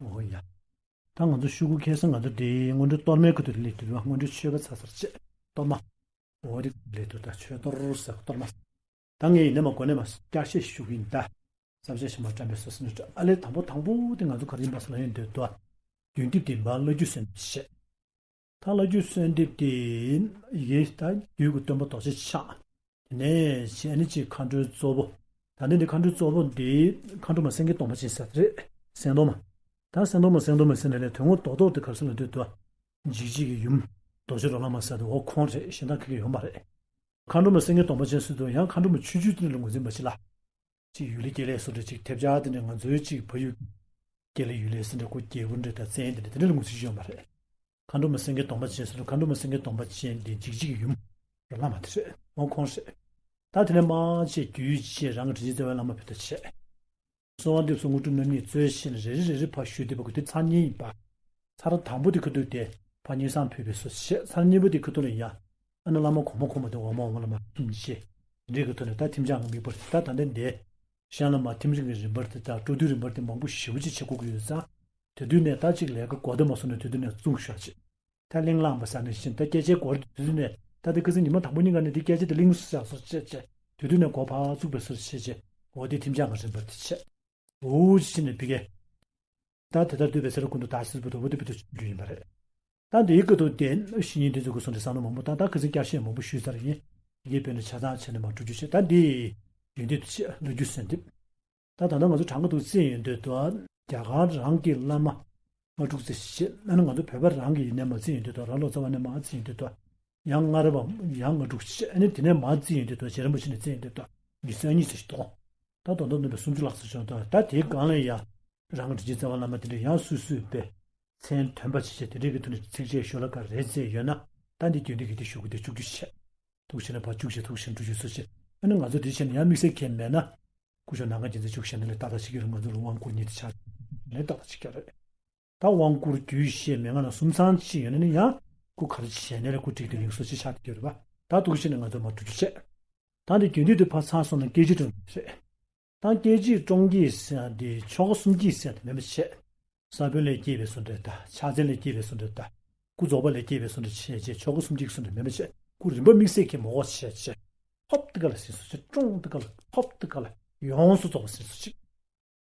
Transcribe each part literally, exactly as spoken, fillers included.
འོ་ཡ། ད་ང་ཚོ་ཤོག་གུ་ཁ་སང་ང་ཚོ་དེ་སྔོན་འགྲོ་གཏོར་མའི་ཁུ་ཐུག་སླེབས་དུས་པ། སྔོན་འགྲོའི་མཆོད་པ་ཚར་ཚར་བྱས། གཏོར་མ། འོ་དེ་སླེབས་དུས་ད་མཆོད་གཏོར་ཟེར་གཏོར་མ། ད་ངས་ཡིན་ན་མ་གོ་ནས་མ་བསྐྱར་བཤད་ཞུ་གི་ཡིན་ད། བསམ་བྱས་ཤིང་མ་བཀྲམ་པའི་སོ་སོ་ནས་ཨ་ལས། དང་པོ་དང་པོ་དེ་ང་ཚོ་ག་རེ་ཡིན་པ་སོགས་ལ་ཡོན་འདོད་དོ། རྒྱུན་དེབ་དེ་མ་བླ་རྒྱུད་གསོལ་འདེབས་བཤད། ད་བླ་རྒྱུད་གསོལ་འདེབས་དེ་ཡི་གེ་ད་རྒྱུད་ཀྱི་སྟོན་པ་རྡོ་རྗེ་འཆང་། དེ་ནས་བྱས་ནི་ཅིག་མཁའ་འགྲོའི་གཙོ་བོ། ད་ནི་འདི་མཁའ་འགྲོའི་གཙོ་བོ་འདི་མཁའ་འགྲོ་མ་སེང་གེ་གདོང་པ་ཅན་ཟེར་རེད། སེང་གདོང་མ། ད་སེང་གདོང་མ་སེང་གདོང་མ་ཟེར་ནས་ལས་དོན་ངོ་རྡོག་རྡོག་དེ་ག་རེ་ཟེར་ལབ་དུས་དོ། འཇིགས་བྱེད་ཀྱི་ཡུམ། རྡོ་རྗེ་རོ་ལངས་མ་ཟེར་དུས་འོ་ཁོང་རེད། གཞན་དག་ག་གེ་ཡོད་མ་རེད། མཁའ་འགྲོ་མ་སེང་གེ་གདོང་པ་ཅན་ཟེར་དུས་ཡང་མཁའ་འགྲོ་མ་ཆུང་ཆུང་དེ་འདྲ་ལ་ངོས་འཛིན་པ་ཅིག་ལ། ཅིག་ཡུལ་ལས་སྐྱེས་ལས་སུ་འདྲ་ཅིག་ཐེབས་ཆག་དེ་འདྲ་ང་ཚོའི་ཅིག་ཕ་ཡུལ་སྐྱེས་ལས་ཡུལ་ལས་སུ་འདྲ་ཁོ་རྒྱལ་པོ་འདྲ་དང་བཙན་དེ་འདྲ་དེ་འདྲ་ལ་ངོས་འཛིན་ཡོད་མ་རེད། མཁའ་འགྲོ་མ་སེང་གེ་གདོང་པ་ཅན་ཟེར་དུས་མཁའ་འགྲོ་མ་སེང་གེ་གདོང་པ་ཅན་དེ་འཇིགས་བྱེད་ཀྱི་ཡུམ། རོ་ལངས་མ་དེ་རེད། འོ་ཁོང་རེད། ད་དེ་ནས་མར་བྱས་རྒྱུད་བྱས་རང་གི་དྲིན་ཅན་རྩ་བའི་བླ་མ་བོད་དུ་བྱས། གསོལ་བ་འདེབས་སོ་དངོས་གྲུབ་རྣམ་གཉིས་སྩོལ་ཞེས་ནས་རེ་རེ་རེ་རེ་ཕར་ཞུས་ཏེ་བ་གི་དེ་ཚར་གཉིས་ཡིན་པ། ཚར་དང་པོ་དེ་ཁ་ཐུག་དེ་ཕར་སྙན་སེང་ཕུལ་བའི་སོ་བྱས། ཚར་གཉིས་པ་དེ་ཁ་ཐུག་ལ་ཡ། ཨ་ནི་བླ་མ་གོང་མ་གོང་མ་དེ་འོག་མ་འོག་མ་ལ་མར་གསུམ་བྱས། དེ་འདྲའི་ཁ་ཐུག་ནས་ད་ཐེམ་ཅང་གི་དམིགས་པ་རེད། ད་ད་ལྟ་འདི་གཞན་ལ་མར་ཐེམ་རིམ་གྱི་རིམ་པར་དེ་དང་སྤྲོ་བསྡུའི་རིམ་པར་དེ་མང་པོ་ཞེ་པོ་ཅིག་བྱེད་དགོས་ཀྱི་ཡོད་ཙང་། དེ་དུས་ནས་ད་ཅིག་ལས་ཀ་གོ་བདེ་མ་སོང་ནས་དེ་དུས་ནས་བཙུགས་ཤོག་ཅིག་ད་གླེང་བསླངས་པ་ཟེར་ནས་བཞིན་ད་སྐད་ཆའི་སྐོར་དེ་དུས་ནས་ད་དེ་ཁ་སང་ཉི་མ་དང་པོ་གཉིས་ཀ་ནས་དེ་སྐད་ཆ་དེ་གླེང་བཞག་སོ་བྱས་བྱས། དེ་དུས་ནས་འགོ་ཕར་བཙུགས་པའི་སོ་བྱས་བྱས། འོ་དེ་ཐེམ་ཅང་གི་རིམ་པར་དེ་བྱས། འོ་ཅི་ནས་ཕི་གེ། ད་དེ་ལྟར་འདོད་པའི་ཚེ་རབས་ཀུན་ཏུ་བདག་སྲིད་པའི་དོ་པོ་དེ་བོད་དུ་བྱུང་རྒྱུ་ཡིན་པ་རེད། ད་འདིའི་སྐབས་དུ་དེ་བཤེས་གཉེན་དེ་ཚོ་གི་གསུང་དེ་བསམ་བློ་མང་པོ་བཏང་། ད་ཁ་སང་བསྐྱར་བཤད་མང་པོ་ཞུས་ཚར་ཡིན། ཡི་གེ་དཔེར་ན་ཆ་ཚང་བྱས་ནས་མར་འགྲོ་རྒྱུ་བྱས། ད་འདི་ཡོན་ཏན་དུ་བྱས་བླ་རྒྱུད་གསོལ་འདེབས། ད་ད་ལྟ་ང་ཚོ་གྲངས་ཀ་འདུག་རྩིས་ཡོང་དུས་དོ། རྒྱ་གར་རང་གི་བླ་མ་ལྔ་དྲུག་ཙམ་བྱས། ཨ་ནི་ང་ཚོ་བོད་པ་རང་གི་ཡིན་ནའི་མ་རྩིས་ཡོང་དུས་དོ། རང་ལོ་ཙཱ་བ་ནས་མར་རྩིས་ཡོང་དུས་དོ། ཡང་སྔ་རབས་པ་ཡང་ལྔ་དྲུག་བྱས། ཨ་ནི་དེ་ནས་མར་རྩིས་ཡོང་དུས་དོ། རྗེ་རིན་པོ་ཆེ་ནས་རྩིས་ཡོང་དུས་དོ། ཉི་ཤུ་རྩ་གཉིས་ཙམ་ཞིག་འདུག་ད་དོན་དུ་ནུབ་པའི་སུམ་ཅུ་ལྷག་ཙམ་བྱུང་དོ། ད་དེའི་སྒང་ལ་ཡང་རང་གི་དྲིན་ཅན་རྩ་བ་བླ་མ་དེ་འདྲ་ཡང་སུས་སུས་པའི་མཚན་ཐོན་པ་ཅིག་བྱས། དེ་འདྲའི་གི་ཐོག་ནས་ཚིགས་བཅད་ཤོ་ལོ་ཀ་རེ་བརྩིས་ཡོད་ན། ད་འདི་རྒྱུན་ལྡན་གྱི་དེ་ཞུ་གི་དེ་བཅུ་བཅུ་བྱས། ཐུགས་ཆེ་ན་ཕར་བཅུག་བྱས། ཐུགས་ཆེ་ན་འགྲོ་རྒྱུ་སུ་བྱས། ཨ་ནི་ང་ཚོ་དེ་བྱས་ན་ཡང་དམིགས་བསལ་གང་མེད་ན། སྐུ་ཞབས་ནམ་མཁའ་རྒྱལ་མཚན་བཅུག་བྱས་ན་ལས་ཏག་ཏག་ཅིག་གི་རེད། ང་ཚོ་ལ་དབང་བསྐུར་ཉིད་དེ་ཆགས་ལས་ཏག་ཏག་ཅིག་ཀྱང་རེད། ད་དབང་བསྐུར་རྒྱུད་བཤད་མན་ངག་ནང་གསུམ་ཚང་ཅིག་ཡོད་ན་ནི་ཡང་སྐུ་ག་རེ་བྱས་ནས་ལ་སྐུ་བྲིས་ཏེ་ཡིན་སོ་ཅིག་ཆགས་ཀྱི་རེད་པ། ད་ཐུགས་ཆེ་ན་ང་ཚོ་མར་འགྲོ་རྒྱུ་བྱས། ད་འདི་རྒྱུན་ལྡན་དུ་ཕར་ཚང་སོང་ན་སྐད་ཅིག་དྲུག་རེད། ད་སྐད་ཅིག་ཀྲོང་སྐད་ཟེར་ཡ་དེ་ཆོ་ག་གསུམ་གྱིས་ཟེར་ཡ་དེ་མིན་པ་བྱས། ས་བོན་ལས་སྐྱེས་པའི་བཟོ་འདྲ་དང་། ཕྱག་མཚན་ལས་སྐྱེས་པའི་བཟོ་འདྲ་དང་། སྐུ་རྫོགས་པ་ལས་སྐྱེས་པའི་བཟོ་འདྲ་བྱས་བྱས། ཆོ་ག་གསུམ་གྱི་བཟོ་འདྲ་མིན་པ་བྱས། སྐུ་རིམ་པ་དམིགས་བསལ་གྱི་མ་འོག་བྱས་བྱས། ཧོབ་ཏེ་ཀ་ལ་ཟིན་སོ་བྱས། ཀྲོང་ཏེ་ཀ་ལ་ཧོབ་ཏེ་ཀ་ལ་ཡོངས་སུ་རྫོགས་པ་ཟིན་སོ་བྱས།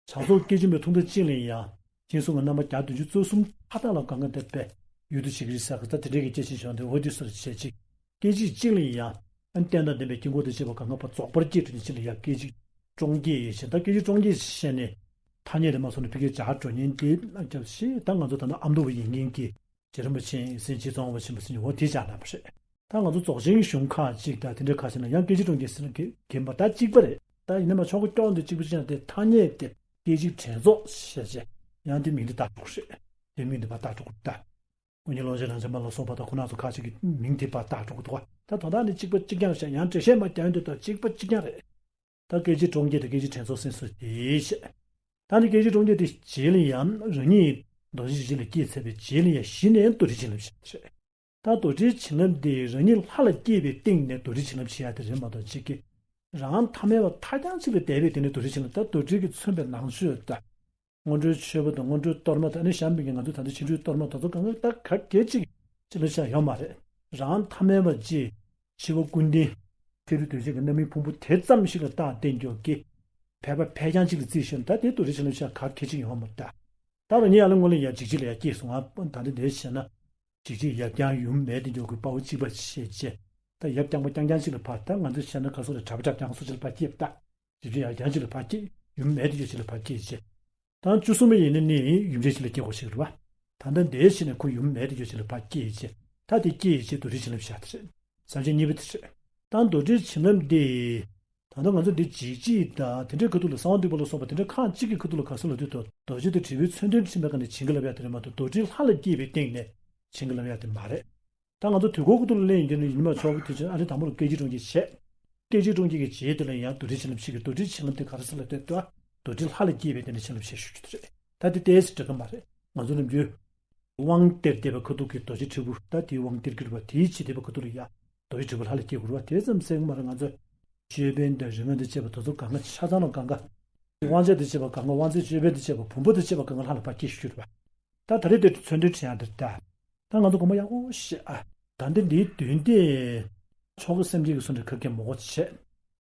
བྱང་སོགས་སྐྱེ་འཇིག་མའི་ཐུང་མཐའ་གཅིག་ལ་ཡང་སྦྱིན་སོགས་ཀྱི་རྣམ་པ་བརྒྱ་བདུན་ཅུ་རྩ་གསུམ་མཐའ་དག་ལ་གང་ག་དེ་པས་ཡུལ་དུ་བྱེད་ཀྱི་རེད་ཟེར་གི། ད་དེ་འདྲའི་གི་སྐྱེ་ཆེན་བྱུང་སྟེ་འོ་དེ་སོར་བྱས་ཅིག་སྐད་ཅིག་གཅིག་ལ་ཡང་ཨ་ནི་རྟེན་དང་ལྡན་པའི་དཀྱིལ་འཁོར་དང་བཅས་པ་གང་ག་པ་རྫོགས་པར་སྐྱེས་གྲུབ་ནས་ཅིག་ལ་ཡང་སྐད་ཅིག་ཀྲོང་སྐད་ཡེ་བྱས། ད་སྐད་ཅིག་ཀྲོང་སྐད་བྱས་ནས་ཐ་སྙད་དེ་མ་སོང་ནས་ཕ་གིར་བྱ་འགྲོ་ཉན་དེ་ལ་སྐྱབས་ཤིག་ད་ང་ཚོ་ད་ལྟ་ཨ་མདོ་བ་ཡིན་མཁན་གྱི་རྗེ་རིན་པོ་ཆེ་ཟེར་རྗེ་ཙོང་ཁ་པ་ཆེན་པོ་ཟེར་འོ་དེ་བྱ་ན་པ་རེད། ད་ང་ཚོ་རྫོགས་ཆེན་གྱི་གཞུང་ཁག་ཅིག་དང་དེ་འདྲའི་ཁག་ཅིག་ན་ཡང་སྐད་ཅིག་ཀྲོང་སྐད་ཟེར་ན་གན་པ་ད་གཅིག་པ་རེད། ད་ཡིན་ན་མ་ཆོག་གི་ཀྲོང་དེ་གཅིག་པ་ཅིག་ན་དེ་ཐ་སྙད་དེ་སྐད་ཅིག་དྲན་རྫོགས་ཞེས་བྱས་ཡང་དེ་མིང་དེ་བཏགས་འགྲོ་གི་རེད། དེ་མིང་དེ་ཕར་བཏགས་འགྲོ་གི་རེད་ད། དངོས་གཉེན་ཀློང་ཆེན་རང་བྱོན་མ་ལ་སོགས་པ་དང་ཁོ་རང་ཚོ་ཁ་ཅིག་གིས་མིང་དེ་ཕར་བཏགས་འགྲོ་གི་འདུག་བ། ད་དོན་དག་ནི་གཅིག་པ་གཅིག་རྐྱང་བཤད། ཡང་འགྲེལ་བཤད་མ་རྒྱག་ཡོང་དུས་ད་གཅིག་པ་གཅིག་རྐྱང་རེད། ད་སྐད་ཅིག་ཀྲོང་སྐད་དང་སྐད་ཅིག་དྲན་རྫོགས་ཟིན་སོ་དེ་བཤད། ད་ནི་སྐད་ཅིག་ཀྲོང་སྐད་དེ་རྗེས་ལ་ཡང་རང་ཉིད་རྡོ་རྗེ་འཇིགས་བྱེད་ལ་སྐྱེས་ཚར་བའི་རྗེས་ལ་ཡང་གཞི་ནས་རྡོ་རྗེ་བྱིན་རླབས་ཞེས་པ་རེད། ད་རྡོ་རྗེ་བྱིན་རླབས་དེ་རང་ཉིད་ལྷ་ལ་སྐྱེས་པའི་སྟེང་ནས་རྡོ་རྗེ་བྱིན་རླབས་ཞེས་ཡ་དེ་རེད་མ་གཏོགས་གཅིག་གི་རང་ཐ་མལ་པ་ཐ་རྐྱང་གཅིག་ལ་བསྡད་པའི་སྟེང་ནས་རྡོ་རྗེ་བྱིན་རླབས། ད་རྡོ་རྗེ་གིས་མཚོན་པའི་ནང་ཆོས་ད། སྔོན་འགྲོའི་མཆོད་པ་དང་སྔོན་འགྲོའི་གཏོར་མ་དང་། ཨ་ནི་གཤམ་པའི་ང་ཚོ་ད་ལྟ་ཕྱི་འགྲོའི་གཏོར་མ་དེ་ཚོ་གང་ག་ད་ག་གེ་གཅིག་ཅི་ལ་བྱ་ཡོད་མ་རེད། རང་ཐ་མལ་པ་གཅིག་འཆི་བ་ཀུན་ལྡན་ཕྱི་རོལ་འདུ་བྱེད་ཀྱི་རྣམ་སྨིན་ཕུང་པོ་དེ་ཙམ་ཞིག་ལ་རྟག་བརྟན་འགྱོག་གི་ཕལ་པ་ཕལ་རྐྱང་གཅིག་ལ་རྩིས་ཤིང་ད་དེ་རྡོ་རྗེ་བྱིན་རླབས་བྱ་ག་གེ་གཅིག་ཡོད་མ་རེད། ད་ད་རང་ཉིད་ཡང་ལ་སྔོན་ལ་ཡང་འཇིགས་བྱེད་ལ་ཡང་སྐྱེས་སོང་ང་། ད་ལྟ་འདིར་བྱས་ན། འཇིགས་བྱེད་ཡབ་རྐྱང་ཡུམ་མེད་དུ་འགྱུར་གྱི་དཔའ་བོ་གཅིག་པ་ཞེས་བྱས། ད་ཡབ་རྐྱང་པ་རྐྱང་རྐྱང་ཞིག་ལ་ཕར། ད་ང་ཚོས་བཤད་ན་ག་སོགས་ལ་གྲྭ་པ་གྲྭ་རྐྱང་སོགས་ཅིག་ལ་ཕར་སྐྱེས་པ། ད་འཇིགས་བྱེད་ཡབ་རྐྱང་ཞིག་ལ་ཕར་སྐྱེས། ཡུམ་མེད་དུ་འགྱུར་ཞིག་ལ་ཕར་སྐྱེས་བྱས། ད་བཅུ་གསུམ་པ་ཡིན་ན་ནི་ཡུམ་ཆེན་ཞིག་ལ་སྐྱེ་དགོས་ཞིག་རེད་བ། ད་ལྟ་འདིར་བྱས་ན་ཁོ་ཡུམ་མེད་དུ་འགྱུར་ཞིག་ལ་ཕར་སྐྱེས་བྱས། ད་དེ་སྐྱེས་བྱས་རྡོ་རྗེ་བྱིན་རླབས་བྱ་དེ་རེད། ས་བཅད་གཉིས་པ་དེ་རེད། ད་རྡོ་རྗེ་བྱིན་རླབས་འདི། ད་ལྟ་ང་ཚོ་འདི་འཇིགས་བྱེད་དང་དེ་འདྲའི་ཁ་ཐུག་ལ་གསང་བ་འདུས་པ་ལ་སོགས་པ་དེ་འདྲ་ཁག་གཅིག་གི་ཁ་ཐུག་ལ་ག་ཟེར་ལབ་དུས་དོ། རྡོ་རྗེ་དང་དྲིལ་བུའི་མཚོན་དོན་ཁྲིམས་པའི་སྒང་ནས་བྱིན་གྱིས་བརླབས་ཡ་དེ་རེད་མ་གཏོགས་རྡོ་རྗེ་ལྷ་ལ་སྐྱེས་པའི་སྟེང་ནས་བྱིན་གྱིས་བརླབས་ཡ་དེ་མ་རེད། ད་ང་ཚོ་དུས་འཁོར་ཁ་ཐུག་ལ་གླེང་ཡོང་དུས་ནི་ཡིན་མ་ཆོག་གི་དུས་ཆེན་ཨ་རི་དང་པོ་ལ་སྐད་ཅིག་ཀྲོང་སྐད་བྱས། སྐད་ཅིག་ཀྲོང་སྐད་ཀྱི་རྗེས་དེ་ལ་ཡང་རྡོ་རྗེ་བྱིན་རླབས་བྱེད་ཀྱི། རྡོ་རྗེ་བྱིན་རླབས་དེ་ག་རེ་ཟེར་ལབ་དུས་དོ། རྡོ་རྗེ་ལྷ་ལ་སྐྱེས་པའི་སྟེང་ནས་བྱིན་རླབས་བྱེད་ཞུ་རྒྱུ་དེ་རེད། ད་དེ་ཏོག་ཙམ་འདྲ་གི་མ་རེད། ང་ཚོ་ནམ་རྒྱུན། དབང་སྟེར་བསྡད་པའི་ཁ་ཐུག་གི་རྡོ་རྗེ་དྲིལ་བུ་ད་དེའི་དབང་སྟེར་གྱི་རེད་པ། དེའི་ཕྱི་བསྡད་པའི་ཁ་ཐུག་ལ་ཡ། རྡོ་རྗེ་དྲིལ་བུ་ལྷ་ལ་སྐྱེ་དགོས་རེད་པ། དེ་ཙམ་ཟེར་གི་མ་རེད། ང་ཚོ་ཅོད་པན་དང་རིང་བ་དང་བཅས་པ་དེ་ཚོ་གང་ག་ཆ་ཚང་ལ་གང་ག་ དབང་ཆེན་དང་བཅས་པ་གང་ག་དབང་ཚད་ཅོད་པན་དང་བཅས་པ་བུམ་པ་དང་བཅས་པ་གང་ག་ལྷ་ལ་ཕར་བསྐྱེད་ཞུ་རྒྱུ་རེད་པ། ད་ད་རེས་དེ་མཚོན་དོན་དྲན་ཡག་འདིར་ད། ད་ང་ཚོ་དགོངས་པ་ཡག་པོ་བཞེས་ཨ། ད་འདི་འདིའི་དོན་དེ། ཆོ་ག་སེམས་བསྐྱེད་ཀྱི་སོ་འདྲ་ཁ་སྐད་མོ་གོ་བྱས།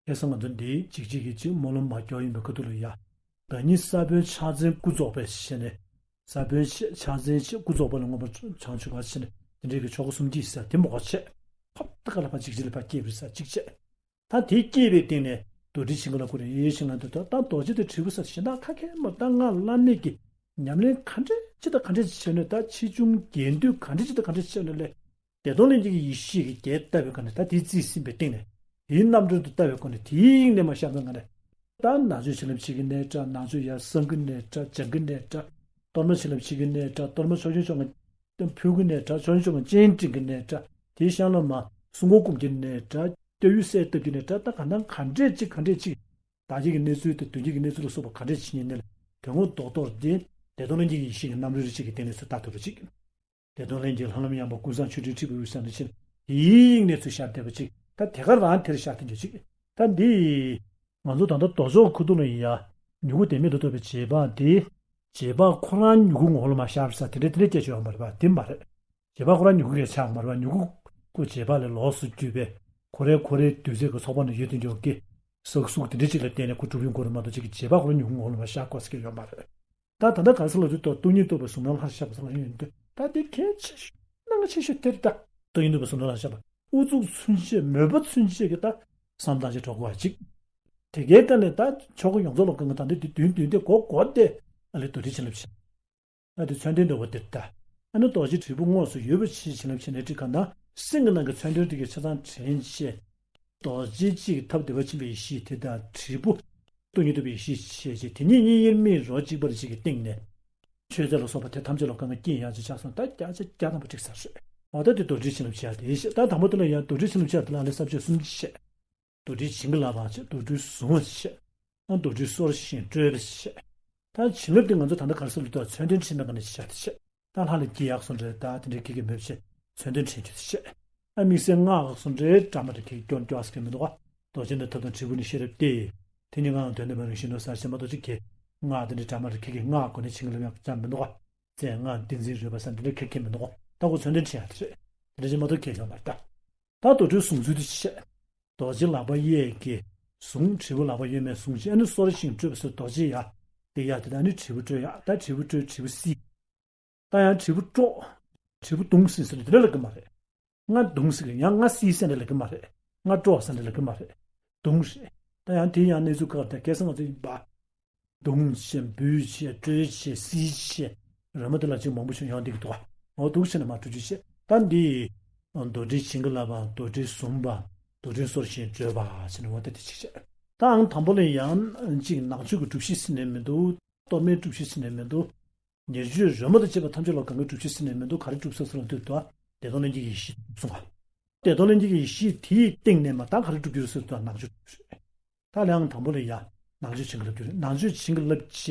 ཁ་སང་ང་ཚོ་འདི་གཅིག་གཅིག་གིས་གཅིག་སྨོན་ལམ་མ་སྐྱོར་ཡིན་པའི་ཁ་ཐུག་ལ་ཡ། བདག་ཉིད་ས་བོན་ཕྱག་མཚན་སྐུ་རྫོགས་པའི་ཞེས་ནས། ས་བོན་ཕྱག་མཚན་ཕྱག་སྐུ་རྫོགས་པ་ལ་མངོན་པར་བྱང་ཆུབ་པ་ཞེས་ནས་དེ་འདྲའི་གི་ཆོ་ག་གསུམ་གྱིས་ཟེར་དེ་མོ་གོ་བྱས། ཧོབ་ཏེ་ཁ་ལ་ཕར་གཅིག་གཅིག་ལ་ཕར་སྐྱེས་པའི་ས་གཅིག་བྱས། ད་དེ་སྐྱེས་པའི་སྟེང་ནས་རྡོ་རྗེ་འཆང་གི་ལ་ཁོ་རེ་ཡེ་ཤེས་ལ་འདོད་ད་ད་རྡོ་རྗེ་དང་དྲིལ་བུ་ས་གཞན་དག་ཁ་ཁས་མ་ད་སྔགས་བླ་མེད་ཀྱི་ཉམས་ལེན་ག་འདྲ་ཅི་དང་ག་འདྲ་ཅི་བྱས་ནས་ད་ཆེ་ཆུང་རྒྱས་མཐུ་ག་འདྲ་ཅི་དང་ག་འདྲ་ཅི་བྱས་ནས་ལས། བདེ་སྟོང་ལྷན་སྐྱེས་ཀྱི་ཡེ་ཤེས་ཀྱི་རྒྱས་བཏབ་པའི་སྒང་ནས་ད་དེའི་རྩིས་ཟིན་པའི་སྟེང་ནས་དེའི་རྣམ་གྲོལ་དུ་བཏབ་པའི་སྒོ་ནས་དེའི་དབྱིངས་ནས་མར་ཤར་བའི་སྒང་ནས། ད་ནང་མཆོད་བྱིན་རླབས་ཆེ་གི་གནས་འདྲ། ནང་མཆོད་ཡར་གསང་གི་གནས་འདྲ། བྱང་གི་གནས་འདྲ། གཏོར་མ་བྱིན་རླབས་ཆེ་གི་གནས་འདྲ། གཏོར་མ་ཕྱོགས་སྐྱོང་ཕུལ་གི་གནས་འདྲ། ཕྱོགས་སྐྱོང་སྤྱན་དྲངས་ཀྱི་གནས་འདྲ། དེའི་གཤམ་ལ་མར་སྲུང་འཁོར་སྐོང་གི་གནས་འདྲ། སྐྱབས་ཡུལ་གསལ་བཏབ་ཀྱི་གནས་འདྲ། ད་ག་ནང་ག་འདྲས་ཅིག་ག་འདྲས་ཅིག་བདག་བསྐྱེད་ཀྱི་གནས་ཚུལ་དང་མདུན་བསྐྱེད་ཀྱི་གནས་ཚུལ་ལ་སོགས་པ་ག་འདྲས་ཅིག་ཡིན་ནའི་དོན་ངོ་རྡོག་རྡོག་དེ་བདེ་སྟོང་ལྷན་སྐྱེས་ཀྱི་ཡེ་ཤེས་ཀྱི་རྣམ་རོལ་རེ་གཅིག་གི་སྟེང་ནས་ཚུར་བལྟ་ཐུབ་པ་ཅིག་བདེ་སྟོང་ལྷན་སྐྱེས་ལྷ་ལམ་ཡངས་པ་ཀུན་བཟང་ཆོས་སྤྲུལ་ཁྲི་པའི་དབུས་གསལ་ནས་ཕྱིན། དེའི་དབྱིངས་ནས་ཚུར་ཤར་བསྡད་པ་ཅིག་ད་དེ་ག་རང་དེར་ཤར་བསྡད་རྒྱུ་ཅིག་ད་འདི། ང་ཚོ་ད་ལྟ་མདོ་ཕྱོགས་ཁུ་ཐུག་ལ་ཡིན་ཡ། མྱུ་གུ་བདེན་མེད་དུ་རྟོགས་པའི་རྗེས་དཔག་དེ། རྗེས་དཔག་ཁོ་རང་མྱུ་གུ་ངོ་བོ་ལ་མར་ཤར་བ་ས་དེ་འདྲ་དེ་འདྲ་སྐད་ཆ་ཡོད་མ་རེད་པ་དེ་མ་རེད། རྗེས་དཔག་ཁོ་རང་མྱུ་གུ་རེད་ཆགས་མ་རེད་པ་མྱུ་གུ་ཁོ་རྗེས་དཔག་ལས་ལོགས་སུ་གྱུར་པའི་ཁོ་རའི་ཁོ་རའི་རྡུལ་རྫས་ཀྱི་ཚོགས་པ་ནང་ཡོད་དེ་འཇོག་གི། གསོག་གསོག་དེ་འདྲ་ཅིག་ལ་བརྟེན་ནས་ཁོ་གྲུབ་ཡོང་གི་རེད་མ་གཏོགས་ཅིག་གི་རྗེས་དཔག་ཁོ་རང་མྱུ་གུ་ངོ་བོ་ལ་མར་ཤར་དགོས་ཟེར་གྱི་ཡོད་མ་རེད། ད་ད་ལྟ་ག་རེ་ཟེར་ལབ་དུས་ད་སྟོང་ཉིད་རྟོགས་པའི་གཟུགས་སྣང་ལྷར་ཤར་བ་ཟེར་ལབ་ཡོང་དུས་ད་དེ་གལ་ཆེ་ཤོས་གནད་འགག་ཆེ་ཤོས་དེ་རེད་ད། སྟོང་ཉིད་རྟོགས་པའི་གཟུགས་སྣང་ལྷར་ཤར་བ་ཨུ་ཚུགས་ཚུན་ཆད་མོས་པ་ཚུན་ཆད་ཀྱི་ད་བསམ་བཏང་ཅིག་འགྲོ་དགོས་པ་ཅིག་དེ་གའི་སྐབས་ནས་ད་ཆོ་ག་ཡོངས་རྫོགས་ལ་གང་གི་ད་འདི་དེ་བདུན་བདུན་དེ་གོ་གོ་དེ་ཨ་ལས་རྡོ་རྗེ་བྱིན་རླབས་ཆེ། ཨ་དེ་མཚོན་དོན་འདྲ་བོ་དེ་ད། ཨ་ནི་རྡོ་རྗེ་དྲིལ་བུ་དངོས་སུ་ཡོད་པ་ཆེ་བྱིན་རླབས་ཆེ་ནས་ཏྲི་ག་ན་སེམས་ཀྱི་ནང་གི་མཚོན་དོན་དེ་གའི་ཆ་ཚང་དྲན་ཆེ། རྡོ་རྗེ་གཅིག་ཐབས་བདེ་བ་ཆེན་པོའི་ཡེ་ཤེས་དེ་དང་དྲིལ་བུ། སྟོང་ཉིད་རྟོགས་པའི་ཡེ་ཤེས་ཆེ་ཆེ་དེ་གཉིས་གཉིས་དབྱེར་མེད་རོ་གཅིག་པར་གཅིག་གི་སྟེང་ནས། མཆོད་རྫས་ལ་སོགས་པ་དེ་ཐམས་ཅད་ལ་གང་ག་རྐྱེན་ཡང་ཅིག་ཆགས་སོང་ད་བརྒྱ་ཆ་བརྒྱ་ཐམ་པ་འགྲིག་ཚར་རེད། འོ་ད་དེ་རྡོ་རྗེ་བྱིན་རླབས་ཆེ་དེ་ཡེ་ཤེས་ད་དང་པོ་དེ་ལ་ཡང་རྡོ་རྗེ་བྱིན་རླབས་ཆེ་དེ་ལ་ཨ་ལས་ས་བཅད་གསུམ་བཤད། རྡོ་རྗེ་བྱིན་གྱིས་བརླབ་པ་བྱས། རྡོ་རྗེ་གཟུང་བ་བྱས། ཨ་རྡོ་རྗེ་གསོ་བྱིན་སྤྲོས་པ་བྱས། ད་བྱིན་རླབས་དེ་ང་ཚོ་ད་ལྟ་ག་རེ་ཟེར་ལབ་དུས་མཚོན་དོན་ཁྲིད་པའི་སྒང་ནས་བཤད་དེ་བྱས། ད་ལྷ་ལ་དགྱེས་ཡག་སོང་འདྲ་ད་དེ་འདྲའི་ཁྱེད་ཀྱིས་མོས་བྱས་མཚོན་དོན་ཁྲིད་རྒྱུ་དེ་བྱས། ཨ་དམིགས་བསལ་སྔགས་སོང་འདྲ་འདྲ་མ་འདྲ་ཁྱེད་ཀྱིས་སྐྱོར་སྐྱོར་ཟེར་གྱི་མི་འདུག་ག་རྡོ་རྗེ་ནི་ཐབས་དང་དྲིལ་བུ་ནི་ཤེས་རབ་སྟེ། དེ་ནི་ངག་དང་དོན་དམ་པའི་རང་བཞིན་ནོ་ཟེར་བྱས་མ་གཏོགས་ཅིག་གིས་སྔགས་དེ་འདྲ་འདྲ་མ་འདྲ་ཁྱེད་ཀྱིས་སྔགས་སྒོ་ནས་བྱིན་གྱིས་བརླབ་ཡག་ཅང་མི་འདུག་ག་རྩལ་སྔགས་ཏིང་འཛིན་རོལ་པ་ཟེར་འདི་འདྲ་ཁྱེད་ཀྱིས་མི་འདུག་ག་ད་ཁོ་མཚོན་དོན་ཁྲིད་ཡག་དེ་རེད། དེ་འདྲ་ཅིག་མ་གཏོགས་ཁྱེད་ཀྱིས་མ་རེད་ད། ད་རྡོ་རྗེ་གཟུང་ཚུལ་དེ་བཤད། རྡོ་རྗེ་ལག་པ་གཡས་ཀྱིས་བཟུང་དྲིལ་བུ་ལག་པ་གཡོན་མས་བཟུང་བྱས་ཨ་ནི་གསོ་བྱིན་སྤྲོས་པ་སོགས་རྡོ་རྗེ་ཡ། དེ་ཡ་དེ་ད་ནི་དྲིལ་བུ་སྤྲོད་ཡ་ད་དྲིལ་བུ་སྤྲོད་དྲིལ་བུ་བསིལ། ད་ཡང་དྲིལ་བུ་དཀྲོག་དྲིལ་བུ་བརྡུང་ཟིན་ཟེར་ལ་དེ་འདྲ་ལབ་ཀྱི་མ་རེད། ང་བརྡུང་ཟེར་གི་ཡང་ང་བསིལ་ཟེར་འདྲ་ལབ་ཀྱི་མ་རེད། ང་དཀྲོག་ཟེར་འདྲ་ལབ་ཀྱི་མ་རེད། བརྡུང་རེད། ད་ཡང་དེ་ཡང་གནས་ཚུལ་ཁག་དེ་ཁ་སང་ང་ཚོ་ཡིན་པ། བརྡུང་བྱས་འབུད་བྱས་དཀྲོལ་བྱས་བསིལ་བྱས། རོལ་མོ་དེ་ལ་ཅིག་མང་པོ་ཞིག་ཡོང་བསྡད་ཀྱི་འདུག་ག་འོ་འདུག་བྱས་ནས་མར་འགྲོ་རྒྱུ་བྱས་ད་འདི། རྡོ་རྗེ་བྱིན་གྱིས་བརླབས་པ་རྡོ་རྗེ་གཟུང་བ། རྡོ་རྗེ་གསོ་བྱིན་སྤྲོས་པ་བྱས་ནས་འོ་ད་དེ་ཅིག་བྱས། ད་ཨང་དང་པོ་ལ་ཡང་ཅིག་ནང་མཆོད་ཀྱི་སྒྲུབ་གཞི་ཟེར་ནས་མི་འདུག་གཏོར་མའི་སྒྲུབ་གཞི་ཟེར་ནས་མི་འདུག་ཉེར་སྤྱོད་རོལ་མོ་དང་བཅས་པ་ཐམས་ཅད་ལ་གང་གའི་སྒྲུབ་གཞི་ཟེར་ནས་མི་འདུག་ག་རེ་སྒྲུབ་ས་ཟེར་ལབ་དུས་ད་བདེ་སྟོང་ལྷན་སྐྱེས་ཀྱི་ཡེ་ཤེས་གསུངས་པ། བདེ་སྟོང་ལྷན་སྐྱེས་ཀྱི་ཡེ་ཤེས་དེའི་སྟེང་ནས་མར་ད་ག་རེ་སྒྲུབ་རྒྱུ་རེད་ཟེར་དུས་ནང་མཆོད་སྒྲུབ་རྒྱུ་རེད། ད་ལས་ཨང་དང་པོ་ལ་ཡ་ནང་མཆོད་བྱིན་གྱིས་བརླབ་རྒྱུ་རེད། ནང་མཆོད་བྱིན་གྱིས་བརླབས་བྱས་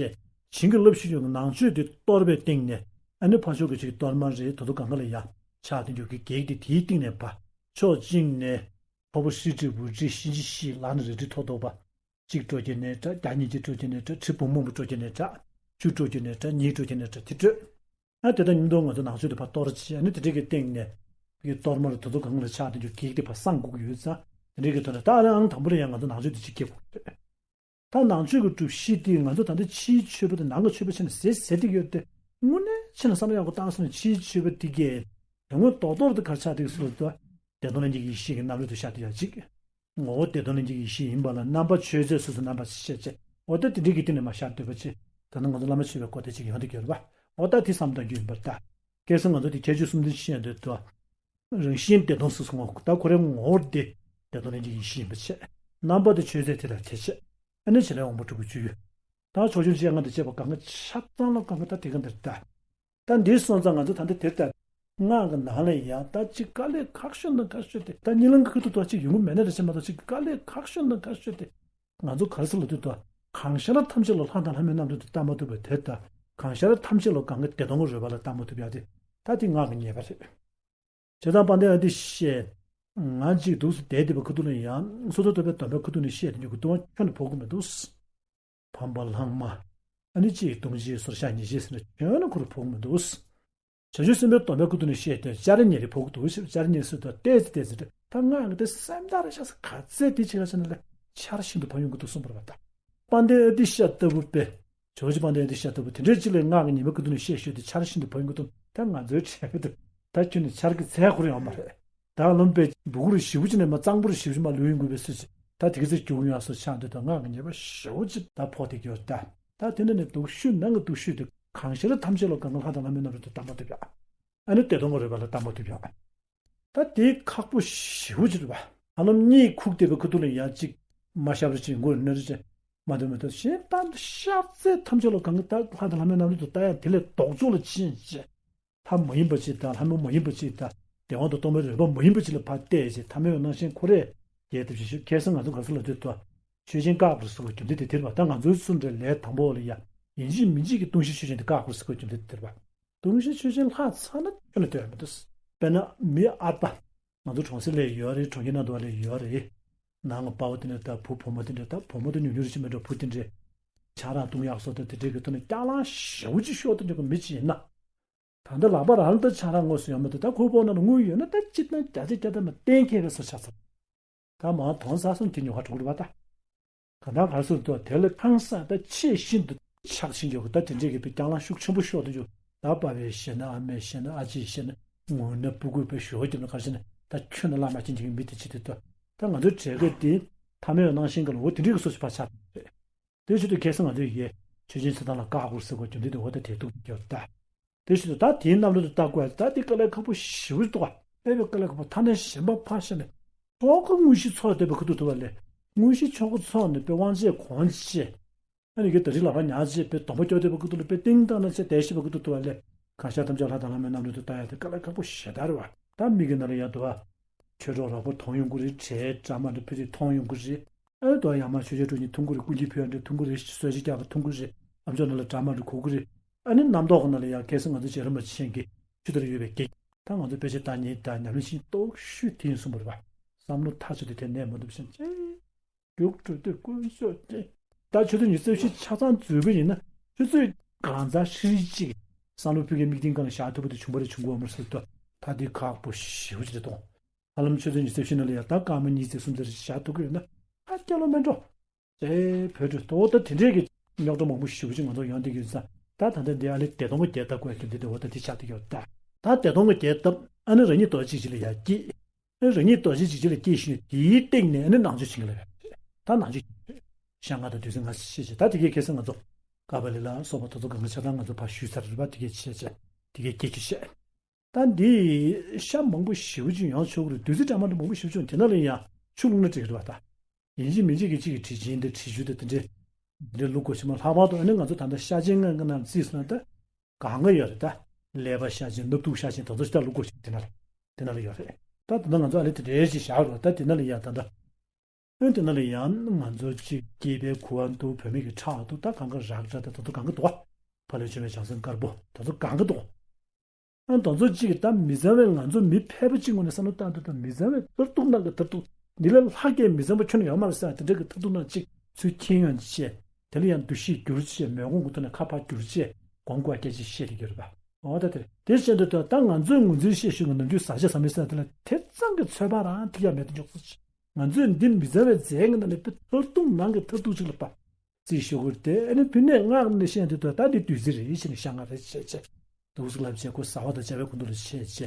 བྱིན་གྱིས་བརླབས་ཤིག་ཡོང་གི་ནང་མཆོད་དེ་གཏོར་བའི་སྟེང་ནས་ཨ་ནི་ཕར་ཕྱོགས་ཀྱི་ཅིག་གཏོར་མ་རེད་ད་དུ་གང་ག་ལ་ཡ་ཕྱག་དེ་འཇོག་གི་གེགས་དེ་དེའི་སྟེང་ནས་ཕར་ཕྱོགས་གཅིག་ནས་ཕུར་བུ་ཧྲཱིཿ་ཊཱིཿ་བུ་ཊཱིཿ་གཤིན་རྗེ་གཤེད་ལག་ན་རལ་གྲི་ཐོགས་ཐོགས་པ། གཅིག་དཀྲོལ་གྱི་ནས་འདྲ། བརྒྱ་ཉིས་ཀྱིས་དཀྲོལ་གྱི་ནས་འདྲ། ཁྲི་འབུམ་སྨོན་པ་དཀྲོལ་གྱི་ནས་འདྲ། བཅུ་དཀྲོལ་གྱི་ནས་འདྲ། ཉིས་དཀྲོལ་གྱི་ནས་འདྲ་དེ་དཀྲོལ། ཨ་དེ་ལྟར་ཉིན་ཐོ་ང་ཚོ་ནང་མཆོད་དེ་ཕར་གཏོར་བྱས་ཨ་ནི་དེ་འདྲའི་གི་སྟེང་ནས་གི་གཏོར་མ་ལ་དེ་ཚོ་གང་ལ་ཕྱག་དེ་འཇོག་གེགས་དེ་ཕར་སངས་དགོས་ཀྱི་ཡོད་ཙང་དེ་འདྲའི་གི་དོན་དག་ད་ཨ་ནི་ཨང་དང་པོ་ལ་ཡང་ང་ཚོ་ནང་མཆོད་དེ་གཅིག་སྐྱེ་དགོས་རེད། ད་ནང་མཆོད་ཀྱི་སྒྲུབ་གཞི་དེ་ང་ཚོ་ད་ལྟ་ཕྱིའི་མཆོད་པ་དང་ནང་གི་མཆོད་པ་བྱས་ནས་ཟེར་ཟེར་དེ་ཡོད་དེ་དངོས་གནས་བྱས་ན་བསམ་བློ་ཡག་པོ་བཏང་སོང་ན་ཕྱིའི་མཆོད་པ་དེ་གས་དེ་སྔོན་རྡོག་རྡོག་དེ་གར་ཆགས་དེ་སོང་ད་བདེ་སྟོང་ལྷན་སྐྱེས་ཀྱི་ཡེ་ཤེས་ཀྱི་རྣམ་རོལ་དུ་ཤར་དེ་ཡག་གཅིག་ངོ་བོ་བདེ་སྟོང་ལྷན་སྐྱེས་ཀྱི་ཡེ་ཤེས་ཡིན་པ་ལ་རྣམ་པ་མཆོད་རྫས་སོ་སོའི་རྣམ་པ་ཞེས་བྱ། འོ་ད་དེ་འདྲའི་གི་སྟེང་ནས་མར་ཤར་སྡོད་པ་ཅི། ད་ནི་ང་ཚོ་བླ་མ་མཆོད་པའི་སྐོར་དེ་ཅིག་ཡོང་བསྡད་ཀྱི་ཡོད་རེད་པ། འོ་ད་དེ་བསམ་བཏང་རྒྱུ་ཡིན་པར་ལྟ། ཁ་སང་ང་ཚོ་དེ་ཁྱད་ཆོས་གསུམ་ལྡན་བཤད་འདོད་དོ། རང་བཞིན་བདེ་སྟོང་སོ་སོ་ངོ་ད་ཁོ་རའི་ངོ་བོ་དེ་བདེ་སྟོང་ལྷན་སྐྱེས་ཀྱི་ཡེ་ཤེས་ཡིན་པ་བྱས། རྣམ་པ་དེ་མཆོད་རྫས་དེ་དང་དེ་བྱས། ཨ་ནི་བྱེད་ལས་དབང་པོ་དྲུག་གི་སྤྱོད་ཡུལ། ད་ཕྱོགས་སྐྱོང་སྤྱན་སྔ་དང་བཅས་པ་གང་ག་ཆ་ཚང་ལ་གང་ག་ད་དེ་ག་འདིར་ལྟ། ད་འདིར་སོང་ཙང་ང་ཚོ་ད་འདི་དེར་ལྟ། སྔགས་ཀྱི་ནང་ལ་ཡང་ད་ཅིག་དཀའ་ལས་ཁག་ཤོས་ན་ཁག་ཤོས་དེ་ད་གཉིད་ལམ་གྱི་ཁུ་ཐུག་ཏོ་ཅིག་ཡོང་གི་མེད་ན་རེ་ཆེ་མ་གཏོགས་ཅིག་དཀའ་ལས་ཁག་ཤོས་ན་ཁག་ཤོས་དེ། ང་ཚོ་ག་རེ་ཟེར་ལབ་དུས་ད་གང་ཤར་ཐམས་ཅད་ལ་ལྷ་དང་ལྷ་མིན་རྣམས་དང་དུ་བལྟ་མ་ཐུབ་པའི་དེ་ལྟ། གང་ཤར་ཐམས་ཅད་ལ་གང་གི་བདེ་སྟོང་གི་རོལ་པ་ལ་བལྟ་མ་ཐུབ་ཡ་དེ་ད་དེ་སྔགས་ཀྱི་ཉེས་པ་རེད། བྱས་ཙང་དཔལ་ལྡན་ཨ་ཏི་ཤས། ང་གཅིག་འདུག་སེ་བསྡད་བསྡད་པའི་ཁུ་ཐུག་ལ་ཡང་སོ་སོ་ཐོབ་པའི་སྡོམ་པའི་ཁུ་ཐུག་ནས་བཤད་དེ་འཇུག་གི་ལྟུང་བ་ཁྱོན་ནས་ཕོག་གི་མི་འདུག་བམ་པ་ལྷག་མ། ཨ་ནི་གཅིག་བདུན་གཅིག་སོར་བཤགས་ཉེར་བཞི་ཟེར་ནས་བྱོན་ན་ཁོ་རང་ཕོག་མི་འདུག། བྱང་ཆུབ་སེམས་དཔའི་སྡོམ་པའི་སྐུ་དུ་ནས་བཤད་དེ་ཅ་ར་ཉེ་རེ་ཕོག་འདུག་ཞེས་ཅ་ར་ཉེ་སུ་དང་བལྟས་ཚེ་བལྟས་ཚེ་ད་ང་གི་དེ་སེམས་ཐག་རེ་ཤ་ས་ག་ཚད་དེ་ཆེ་ག་ཆེ་ན་ལས་ཆར་བཞིན་དུ་བབས་ཡོང་གི་འདུག་གསུངས་པ་རེད་པ། ད་དཔལ་ལྡན་ཨ་ཏི་ཤ་ལྟ་བུ་པས། ཇོ་བོ་རྗེ་དཔལ་ལྡན་ཨ་ཏི་ཤ་ལྟ་བུ་དེ་འདྲའི་ཅི་ལས་ངག་གི་ཉི་མ་སྐུ་མདུན་ནས་བཤད་ཤོད་དེ་ཆར་བཞིན་དུ་བབས་ཡོང་གི་འདུག་ད་ང་ཚོའི་གྲས་པ་དེ་ད་ཁྱོད་ནི་ཆར་གི་ཚད་ཁོ་རང་ཡོད་མ་རེད། ད་ལམ་པའི་སྦུ་གུ་རུ་ཞིབ་ཅིག་ནས་མ་གཙང་པོ་རུ་ཞིབ་ཅིག་མ་ལུས་ཡོང་དགོས་པའི་སྲིད་ཅིག་ད་དེ་གི་ཚེ་རྒྱུག་ཡོང་ཡག་སོ་ཆགས་འདུག་ད་ངག་གི་ཉེས་པ་ཞེ་པོ་ཅིག་ད་ཕོག་བསྡད་ཀྱི་ཡོད་ད། ད་དེ་འདྲ་ནས་སྡུག་ཤོས་ནང་གི་སྡུག་ཤོས་དེ་གང་ཤར་ཐམས་ཅད་ལ་གང་ག་ལྷ་དང་ལྷ་མིན་རྣམས་རུ་དུ་བལྟམས་པ་ཐུབ་ཡག་ཨ་ནི་བདེ་སྟོང་གི་རོལ་པ་ལ་བལྟམས་པ་ཐུབ་ཡག་ད་དེ་ཁག་པོ་ཞེ་པོ་ཅིག་རེད་པ། ཧ་ལམ་གཉིད་ཁུག་བསྡད་པའི་ཁུ་ཐུག་ལ་ཡ་གཅིག་མ་ཤར་བ་ཅིག་མགོ་ནོར་ཅིག་མ་འདོད་མི་འདོད་གཞན་ད་ཤར་ཚད་ཐམས་ཅད་ལ་གང་གི་ད་ལྷ་དང་ལྷ་མིན་རྣམས་རུ་དུ་ལྟ་ཡག་དེ་ལས་ལྡོག་ཕྱོགས་ལ་ཕྱིན་ཅིག་ལྷ་མ་ཡིན་པ་ཅིག་དང་ལྷ་མོ་མ་ཡིན་པ་ཅིག་དང་བདེ་བ་དང་སྟོང་པའི་རོལ་པ་མ་ཡིན་པ་ཅིག་ལ་ཕར་བལྟས་ཅིག་ཐ་མལ་པའི་སྣང་ཞེན་ཁོ་རས་རྒྱས་བཏབ་ཅིག་ཞུ། ཁ་སང་ང་ཚོ་ག་ཚོད་ལ་ལྟོས་དང་ཆོས་ཅན་བཀའ་བསྒོ་སྲོལ་གྱི་རྒྱུ་མཚན་དེ་དེ་རེད་པ། ད་ང་ཚོའི་སེམས་ཁྲལ་ལས་དང་པོ་ལ་ཡ་ཡིན་གཅིག་མིན་གཅིག་གི་སྟོང་གཞི་ཆོས་ཅན་དེ་བཀའ་བསྒོ་སྲོལ་གྱི་རྒྱུ་མཚན་དེ་རེད་པ། སྟོང་གཞི་ཆོས་ཅན་ལྷག་ཚར་ན་ཁྱོན་ནས་ལྟོས་ཡ་མི་འདུག་དཔེར་ན་མི་ཨ་པ། ང་ཚོ་གྲོང་གསེབ་ལ་ཡོད་རེད། གྲོང་ཁྱེར་ནང་དུ་བ་ལ་ཡོད་རེད། ནང་ལ་དཔའ་བོ་དེ་འདྲ་དང་བུ་བུ་མོ་དེ་འདྲ་དང་བུ་མོ་དེ་ཉུང་ཉུང་རེ་ཞིག་མེད་འགྲོ། བུ་དེ་འདྲས་ཆང་རག་བཏུང་ཡག་སོགས་དང་དེ་འདྲའི་གི་ཐོག་ནས་སྐྱག་ལང་ཞེ་པོ་ཅིག་ཤོར་དུ་འཇུག་གི་མི་ཅིག་ཡིན་ན། ད་ལྟ་ལག་པ་རང་ལ་ད་ཆང་རག་དངོས་སུ་ཡོད་མ་ཐུབ། ད་ཁོའི་ཕོགས་ནང་ལ་དངུལ་ཡོད་ན་ད་སྤྱིར་བཏང་བརྒྱ་ཆ་བརྒྱ་ཐམ་པ་གཏན་འཁེལ་བའི་བཟོ་ཆགས་ཚར། ད་མ་དོན་ཟ་སོང་དེ་ཉོ་ཁ་འགྲོ་གི་རེད་པ་ད། གང་ལྟར་ག་རེ་ཟེར་འདུག་དེ་ལ་ཁང་གསར་ད་ཆེས་ཤིན་ཏུ་ཆགས་ཤིང་ཡོད་གི་ད་དེ་འདྲས་གི་པའི་སྐྱག་ལང་ཤུགས་ཆེན་པོ་ཤོར་དུ་འཇུག་ད་པ་ཕས་བཤད་ན་ཨ་མས་བཤད་ན་ཨ་ཅེས་བཤད་ན་ངུ་ན་སྤུ་གུས་པའི་ཞོ་རྒྱབ་ན་ག་རེ་བྱས་ན་ད་ཁྱོད་ན་བླ་མ་ཅན་གྱི་མི་དེ་ཅི་དེ་ལྟ། ད་ང་ཚོའི་གྲས་ཀ་དེ་ཐ་མལ་སྣང་ཞེན་ག་ལ་འོ་དེ་འདྲས་གི་སོ་སོ་ཕར་ཆགས་རེད། དེ་བཞིན་དུ་ཁ་སང་ང་ཚོས་ཡེ་ཆོས་ཅན་ཚེ་ཐང་ལ་བཀའ་བསྒོ་སྲོལ་གྱི་རྒྱུ་མཚན་དེ་འོ་ད་དེ་ཐུག་གི་ཡོད་ད། དེ་བཞིན་དུ་ད་དེའི་རྣམ་རོལ་དུ་བལྟ་དགོས་ད་དེ་དཀའ་ལས་ཁག་པོ་ཞེ་པོ་ཅིག་འདུག་ག་དཔེ་བའི་དཀའ་ལས་ཁག་པོ་ཐ་ན་གཞན་པ་ཕར་བཞག་ནས་ཆོ་ག་དངོས་གཞི་ཚོགས་བསྡད་པའི་ཁུ་ཐུག་ཐུབ་པ་ལས་དངོས་གཞི་ཆོ་ག་ཚོགས་ནས་དཔེ་དབང་ཆས་གོང་ཆེ། ཨ་ནི་གི་ད་རི་ལ་ཕར་ཉག་ཅེས་དཔེ་སྡོམ་པ་སྐྱོར་བསྡད་པའི་ཁུ་ཐུག་ལ་དཔེ་ཏིང་ཏང་ན་ཆེ་དལ་ཞེ་པའི་ཁུ་ཐུག་ཐུབ་པ་ལས་གང་ཤར་ཐམས་ཅད་ལྷ་དང་ལྷ་མིན་རྣམས་རུ་དུ་ལྟ་ཡག་དེ་དཀའ་ལས་ཁག་པོ་ཞེ་དྲག་རེད་པ། ད་མི་གི་ནང་ལ་ཡ་འདུག་ག་ཆོས་གྲོགས་རོགས་པ་མཐོང་ཡོང་གི་རེད། གྲྭའི་གྲྭ་མ་འདྲ་ཕུད་དེ་མཐོང་ཡོང་གི་རེད། ཨ་ནི་དོ་ཡང་མ་ཆོས་རྒྱལ་སྤྲུལ་གཉིས་མཐོང་གི་རེད། ཀུན་མཁྱེན་ཕུད་ཡ་འདྲ་མཐོང་གི་རེད། གསོལ་ཇ་རྒྱག་པ་མཐོང་གི་རེད། ཨ་མཆོག་ནང་ལ་གྲྭ་མ་འདྲ་གོ་གི་རེད། ཨ་ནི་རྣམ་རྟོག་གི་ནང་ལ་ཡ་ཁ་སང་ང་ཚོ་རྗེ་རིན་པོ་ཆེ་གི་ཆུ་དར་ཡོད་པའི་གེགས་ད་ང་ཚོ་དཔེ་ཆ་ལྟ་ཉིན་ད་ཉམས་ལེན་བྱེད་སྟོབས་ཤུགས་དེ་ཡིན་གསུངས་པ་རེད་པ། བསམ་བློ་ཐག་ཆོད་དེ་དེ་ནས་མ་འདུག་བཞིན་ཅེ། རྒྱུགས་སྤྲོད་དེ་ཀུན་སྤྱོད་དེ། ད་ཆུ་ཚོད་ཉི་ཤུ་རྩ་བཞི་ཆ་ཚང་འཛུལ་བ་ཡིན་ན་ཆུ་ཚོད་གང་ཚ་ཧྲིལ་གཅིག་བསམ་བློ་ཕུགས་ཀྱི་མིག་སྟེང་སྒང་ལ་བཞག་ཐུབ་པ་དེ་བྱུང་བ་རེད་བྱུང་དགོས་པ་མ་རེད་ཟེར་ཏོ། ད་དེ་ཁག་པོ་ཞེ་པོ་ཅིག་རེད་དོ། ཧ་ལམ་ཆུ་ཚོད་ཉི་ཤུ་རྩ་བཞི་ནང་ལ་ཡང་ད་སྐར་མ་གཉིས་ཙམ་གསུམ་ཙམ་རེ་བཞག་ཐུབ་ཀྱི་ཡོད་ན་ཧ་སྐྱ་ལོ་མེད་འགྲོ། ཨེ་བོད་འགྲོ་ཏོ་ད་དེ་འདྲས་ཀྱི་རྙོག་དྲ་མང་པོ་ཞེ་པོ་ཅིག་ང་ཚོ་ཡོང་བསྡད་ཀྱི་ཡོད་ཙང་ད་ད་ལྟ་འདི་ཨ་ལེ་བདེ་སྟོང་གི་རྒྱལ་ཐབས་བཀོད་ཀྱི་འདི་དེ་འོ་ད་དེ་ཆགས་བསྡད་ཀྱི་ཡོད་ད། ད་བདེ་སྟོང་གི་རྒྱལ་ཐབས་ཨ་ནི་རང་ཉིད་རྡོ་རྗེ་འཇིགས་བྱེད་ལ་ཡར་སྐྱེས། རང་ཉིད་རྡོ་རྗེ་འཇིགས་བྱེད་ལ་སྐྱེས་ཤིང་དེའི་སྟེང་ནས་ནི་ནང་ཆོས་བྱེད་མཁན་ལ་ཡང་ད་ནང་ཆོས་ཤ་ང་དང་དུས་ཚོད་ང་ཤེས་བྱེད་ད་དེ་གའི་ཁ་སང་ང་ཚོ་ཀ་པ་ལི་ལ་སོགས་པ་དེ་ཚོ་གང་ག་ཆ་ཚང་ང་ཚོ་ཕར་ཞུས་ཚར་རེད་པ། དེ་གའི་བྱས་བྱས་དེ་གའི་སྐད་ཆ་བཤད་ད་འདི་ཤ་མང་པོ་ཞེ་པོ་ཅིག་ཡོང་ཆོག་གི་རེད། བདུད་རྩི་འདྲ་མ་འདྲ་མང་པོ་ཞེ་པོ་ཅིག་དེ་ན་ལ་ཡང་ཆུ་བླུགས་ན་འགྲིག་གི་རེད་པ། ད་ཡིན་གཅིག་མིན་གཅིག་གི་གཅིག་གི་དྲི་ཆེན་དེ་དྲི་ཆུ་དེ་དེ་འདྲའི་འདི་འདྲའི་བླུགས་དགོས་ཤེས་མ་ལྷག་པར་དུ་ཨ་ནི་ང་ཚོ་ད་ལྟ་ཤ་ཆེན་ལྔ་ལྔ་ནང་རྩིས་སོང་ན་ད། གང་ག་ཡོད་རེད་ད། ཀླད་པ་ཤ་ཆེན་སྣབས་ཐུག་ཤ་ཆེན་དེ་ཚོ་ཞིག་ད་བླུགས་དགོས་ཤིག་དེ་ན་ལ། དེ་ན་ལ་ཡོད་རེད། ད་དེ་ན་ང་ཚོ་ཨ་ལེ་དེ་འདྲའི་ཞིག་བཞག་རོགས་ད་དེ་ན་ལ་ཡ་ད་ད། ཨོན་དེ་ན་ལ་ཡང་ང་ཚོ་གཅིག་སྐྱེས་པའི་ཁུ་བ་འདུག་བུད་མེད་ཀྱི་ཁྲག་འདུག་ད་གང་ག་རག་འདྲ་ད་དེ་ཚོ་གང་ག་འདུག་ཕ་ལོས་བྱོན་པའི་བྱང་སེམས་དཀར་པོ་དེ་ཚོ་གང་ག་འདུག་ཨོན་དེ་ཚོ་གཅིག་ད་མི་ཚང་བའི་ང་ཚོ་མི་ཕལ་པ་གཅིག་ངོས་ནས་བསམ་བློ་བཏང་དུས་ད་མི་ཚང་བའི་མཐར་ཐུག་ནང་གི་མཐར་ཐུག་འདི་ལས་ལྷག་གི་མི་ཚང་བ་ཁྱོན་ནས་ཡོད་མ་རེད་ཟེར་དེ་འདྲ་གི་མཐར་ཐུག་ནང་གཅིག་ཚུལ་མཁྱེན་ཡོང་བྱས། དེ་ལ་ཡང་འདུ་ཤེས་བསྒྱུར་བྱས་མོས་གུས་ཀྱི་ཐོག་ནས་ཁ་ཕར་བསྒྱུར་བྱས་སྒོམ་དགོས་སྐད་ཆ་བཤད་དེ་ཡོད་རེད་པ། འོ་ད་དེ་དེ་བཤད་འདོད་དོན་ད་ང་ཚོའི་ངོས་འཛིན་བཤད་ཤུལ་གྱི་ནམ་རྒྱུན་ཟ་ཆས་ཟ་མི་ཟ་དེ་ལ་དེ་ཙམ་གྱི་ཚོད་དཔག་རང་ཐིག་ཡག་མེད་དུ་འཇོག་ཚུལ་ང་ཚོས་འདི་མི་ཟ་བའི་རྫས་ཀྱི་ནང་ནས་དཔེ་མཐར་ཐུག་ནང་གི་མཐར་ཐུག་ཅིག་ལ་པ་རྩིས་ཤོག་གི་རེད་དེ་ཨ་ནི་ཕི་ནས་སྔགས་ནས་བཤད་འདོད་དོན་ད་འདི་བདུད་རྩི་རེད་ཞེས་ནས་བཤད་ང་རེད་བྱས་བྱས་འདུག་སེ་ལབ་བྱས་ཁོ་ཟ་བ་དང་བཅའ་བའི་ཁོང་ཁྲོ་ལ་བྱས་བྱས་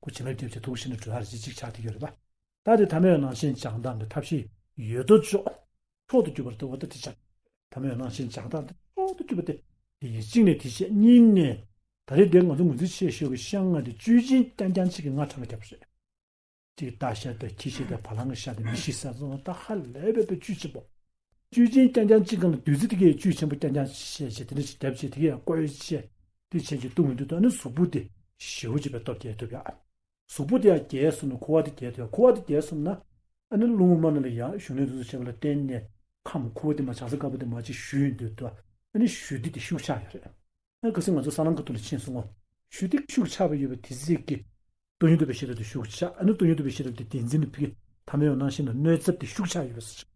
ཁོ་བྱིན་རླབས་བརྒྱབ་བྱས་ཐུགས་ཤིན་ཏུ་གྲོལ་ཡག་རེད་ཅིག་ཆགས་བསྡད་ཡོད་རེད་པ། ད་དེ་ཐ་མལ་སྣང་ཞེན་སྦྱང་སྟངས་ཀྱི་ཐབས་ཤེས་ཡོད་དོ་ཅོག་མཆོག་ཏུ་གྱུར་པ་རེད་དེ་འོ་ད་དེ་ཆགས། ཐ་མལ་སྣང་ཞེན་སྦྱང་སྟངས་དེ་མཆོག་ཏུ་གྱུར་པ་དེ་དེ་ཡིན་གཅིག་ནས་དེ་བྱས་གཉིས་ནས་ད་རེས་དེ་ང་ཚོ་ངོས་འཛིན་ཆེ་ཤོས་ཀྱི་ཤ་ལྔ་དེ་བཅུད་ཅན་རྐྱང་རྐྱང་གཅིག་གི་ལྔ་ཕྲ་མ་བརྒྱབ་རེད། གཅིག་སྟག་ཤ་དང་ཁྱི་ཤ་དང་བ་ལང་གི་ཤ་དང་མི་ཤི་ས་སོང་ད་ཧ་ལས་པའི་པའི་བཅུད་ཆེན་པོ། བཅུད་ཅན་རྐྱང་རྐྱང་གཅིག་སྒང་ལ་བདུད་རྩི་དེ་གའི་བཅུད་ཆེན་པོ་རྐྱང་རྐྱང་བཤད་བྱས་དེ་འདྲ་ཞིག་བརྒྱབ་བྱས་དེ་གའི་ཡང་བསྐོལ་བྱས་དེ་བྱས་ཀྱི་བཏུང་མི་འདུག་ད་ནི་གཟུགས་པོ་དེ་ཞེ་པོ་ཅིག་པའི་སྟོབས་རྒྱས་ཐུབ་ཡག་གཟུགས་པོ་དེ་ཡང་རྒྱས་སོང་ན་ཁུ་བ་དེ་རྒྱས་ཐུབ་ཡག་ཁུ་བ་དེ་རྒྱས་སོང་ན་ཨ་ནི་རླུང་དབུ་མ་ནང་ལ་ཡང་ཞུགས་གནས་དེ་ཚོ་བྱས་པ་ལ་བརྟེན་ནས་ཁམས་ཁུ་བ་དེ་མ་ཆགས་ས་དཀར་པོ་དེ་མ་ཅིག་ཞུ་ཡོང་དུས་དུ་ཨ་ནི་ཞུ་དེ་དེ་ཤུགས་ཆག་ཡོད་རེད། ཨ་ཁ་སང་ང་ཚོ་ས་ལམ་ག་ཐུག་ལ་ཕྱིན་སོང་ངོ་། ཞུ་དེ་ཤུགས་ཆག་པ་ཡོད་པ་དེ་ཚིག་གི་སྟོང་ཉིད་རྟོགས་པའི་ཤེས་རབ་དེ་ཤུགས་ཆག་ཨ་ནི་སྟོང་ཉིད་རྟོགས་པའི་ཤེས་རབ་དེ་བདེན་འཛིན་ནི་ཕི་གི་ཐ་མལ་པའི་སྣང་ཞེན་ལ་གནོད་ཚབས་དེ་ཤུགས་ཆག་ཡོད་པ་ཟེར།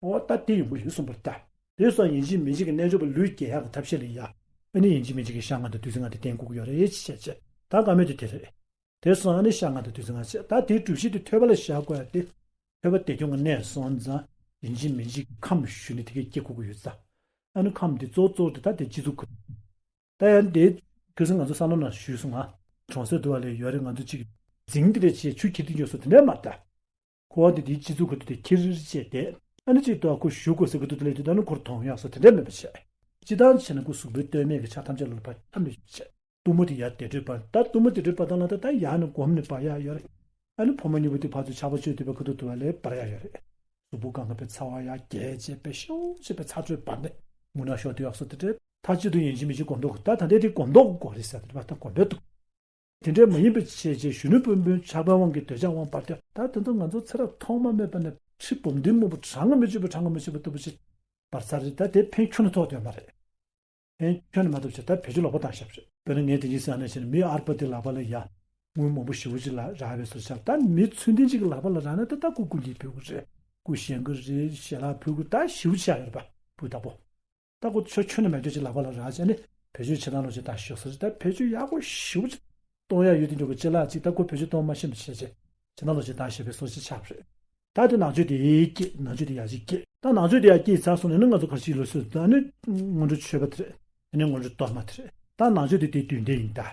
འོ་ད་དེ་ཡོང་གི་ཡོད་གསུངས་པར་ལྟ། དེ་སོང་ཡིན་གཅིག་མིན་གཅིག་གི་རྣལ་འབྱོར་པ་ལུས་རྒྱས་ཡག་གི་ཐབས་ཤེས་ལ་ཡ། ཨ་ནི་ཡིན་གཅིག་མིན་གཅིག་གི་ཤ་ལྔ་དང་བདུད་རྩི་ལྔ་དེ་བསྟེན་དགོས་ཀྱི་ཡོད་རེད་ཅེས་བཤད་བྱས། ད་བཀའ་མོལ་དེ་དེ་རེད། དེ་སོང་ཨ་ནི་ཤ་ལྔ་དང་བདུད་རྩི་ལྔ་བྱས། ད་དེའི་སྒྲུབ་གཞི་དེ་ཐོས་པ་ལ་བཞག་དགོས་ཡ་དེ། ཐོས་པ་བདེ་སྐྱོང་གི་གནས་སོང་ཙང་ཡིན་གཅིག་མིན་གཅིག་གི་ཁམས་ཞུ་ནི་དེ་གས་སྐྱེ་དགོས་ཀྱི་ཡོད་ཙང་། ཨ་ནི་ཁམས་དེ་གཙོ་བོ་གཙོ་བོ་དེ་ད་དེ་སྤྱི་གཙུག་གི་ད་ཡང་དེ་ཁ་སང་ང་ཚོ་བསམ་བློ་ནང་ཞུས་སོང་ང་། གྲོང་གསེབ་དུ་བ་ལས་ཡོད་རེད། ང་ཚོ་གཅིག་འཛིང་དེ་རེད་ཅེས་ཆུ་ཁྱེར་དུས་འཇོག་སོ་དེ་འདྲ་མ་ད། ཁོ་བ་དེ་དེའི་སྤྱི་གཙུག་གི་དུ་དེ་ཁྱེར་བྱས་ཏེ། ཨ་ནི་གཅིག་ཏུ་ཁོ་ཞུ་དགོས་ཟེར་གི་འདུག་དེ་ལས་དུས་ད་ནི་ཁོར་དོན་ཡག་སོ་དེ་འདྲ་མེད་པ་བྱས། སྤྱི་བཏང་བྱས་ན་ཁོ་གཟུགས་པོའི་སྟོད་སྨད་ཀྱི་ཆ་ཐམས་ཅད་ལ་ཕར་ཐམས་ཅད་བྱས། གཏུམ་མོ་དེ་ཡར་དེ་འཕྲོས་པ་ད་གཏུམ་མོ་དེ་འཕྲོས་པ་དང་ལ་ད་ད་ཡར་ནས་སྒོམ་ནས་བར་ཡག་ཡོད་རེད། ཨ་ནི་ཕོ་མོ་གཉིས་པོ་དེ་ཕར་ཚུར་ཆགས་པ་བཅོས་དུས་པ་ཁ་ཐུག་དུ་བ་ལས་བར་ཡག་ཡོད་རེད། གཟུགས་པོ་གང་ག་པའི་ཚ་བ་ཡག་རྒྱས་བྱས་པའི་ཤོག་བྱས་པའི་ཚ་དྲོད་བར་ནས་མུན་ནག་ཤོར་དུས་ཡག་སོ་དེ་འདྲ། མཐའ་གཅིག་ཏུ་ཡིན་གཅིག་མིན་གཅིག་སྒོམ་མདོག་ད་ད་ལྟའི་དེ་སྒོམ་མདོག་དགོས་རེད་ཟེར་དེ་བ་ད་སྒོམ་པའི་འདུག་དེ་འདྲའི་མ་ཡིན་པའི་ཆེད་ཅེས་གཞོན་ནུ་སྤུན་སྤུན་ཆགས་པའི་དབང་གིས་འདོད་ཆགས་དབང་བར་དེ་ད་དེ་ཚོ་ང་ཚོ་ཚེ་རབས་ཐོག་མ་མེད་པ་ནས་ཁྲི་འབུམ་སྡེའི་སྨུག་པོ་གྲངས་ཀ་མི་ཆོད་པའི་གྲངས་ཀ་མི་ཆོད་པ་ལྟ་བུ་ཞིག་བར་ཚར་རེད། ད་དེ་ཕན་ཁྱོན་ནས་ཐོགས་དོན་མ་རེད། ཕན་ཁྱོན་ནས་མ་ཐོགས་ཆེ་ད་བེད་སྤྱོད་ལོག་པ་བཏང་ཤག་རེད། དཔེར་ན་ངས་དེ་རིང་སང་ནས་བྱས་ན་མི་ཨར་པ་དེ་ལག་པ་ལ་ཡ་དངུལ་མང་པོ་ཞེ་པོ་ཅིག་ལ་རག་པའི་བཟོ་ཆགས། ད་མི་ཚུལ་ལྡན་ཅིག་གི་ལག་པ་ལ་རག་ན་ད་ད་སྐུ་སྐུ་ལུས་ཕུལ་གི་རེད། སྐུ་བཞེངས་གི་རེད། ཞལ་ལག་ཕུལ་གི། ད་ཞེ་པོ་ཆགས་ཡོད་རེད་པ། སྤུས་དག་པོ། ད་ཁོ་ཆོ་ཁྱོན་ནས་མེད་འདོད་ཅིག་ལག་པ་ལ་རག་བྱས་ནས་བེད་སྤྱོད་བྱེད་སྟངས་ལོ་ཅིག་ད་ཤོག་ཟེར། ད་བེད་སྤྱོད་ཡག་པོ་ཞེ་པོ་ཅིག་གཏོང་ཡག་ཡོད་དེ་འཇོག་གི་ཅི་ལག་ཅིག་ད་ཁོ་བེད་སྤྱོད་གཏོང་མ་ཤེས་པ་བྱས་བྱས་བྱེད་སྟངས་ལོ་ཅིག་ད་ཞེས་པའི་སོ་ཅིག་ཆགས་པ་རེད། ད་དེ་ནང་ཆོས་དེ་སྐྱེས། ནང་ཆོས་དེ་ཡག་ཅིག་སྐྱེས། ད་ནང་ཆོས་དེ་ཡག་སྐྱེས་ཚར་སོང་ནས་ནི་ང་ཚོ་ག་རེ་ཞིག་ལོ་སོད་ད་ནི་སྔོན་འགྲོ་མཆོད་པ་དེ་རེད། དེ་ནས་སྔོན་འགྲོ་གཏོར་མ་དེ་རེད། ད་ནང་ཆོས་དེ་དེ་བདུན་ལྡན་ཡིན་ད། དེ་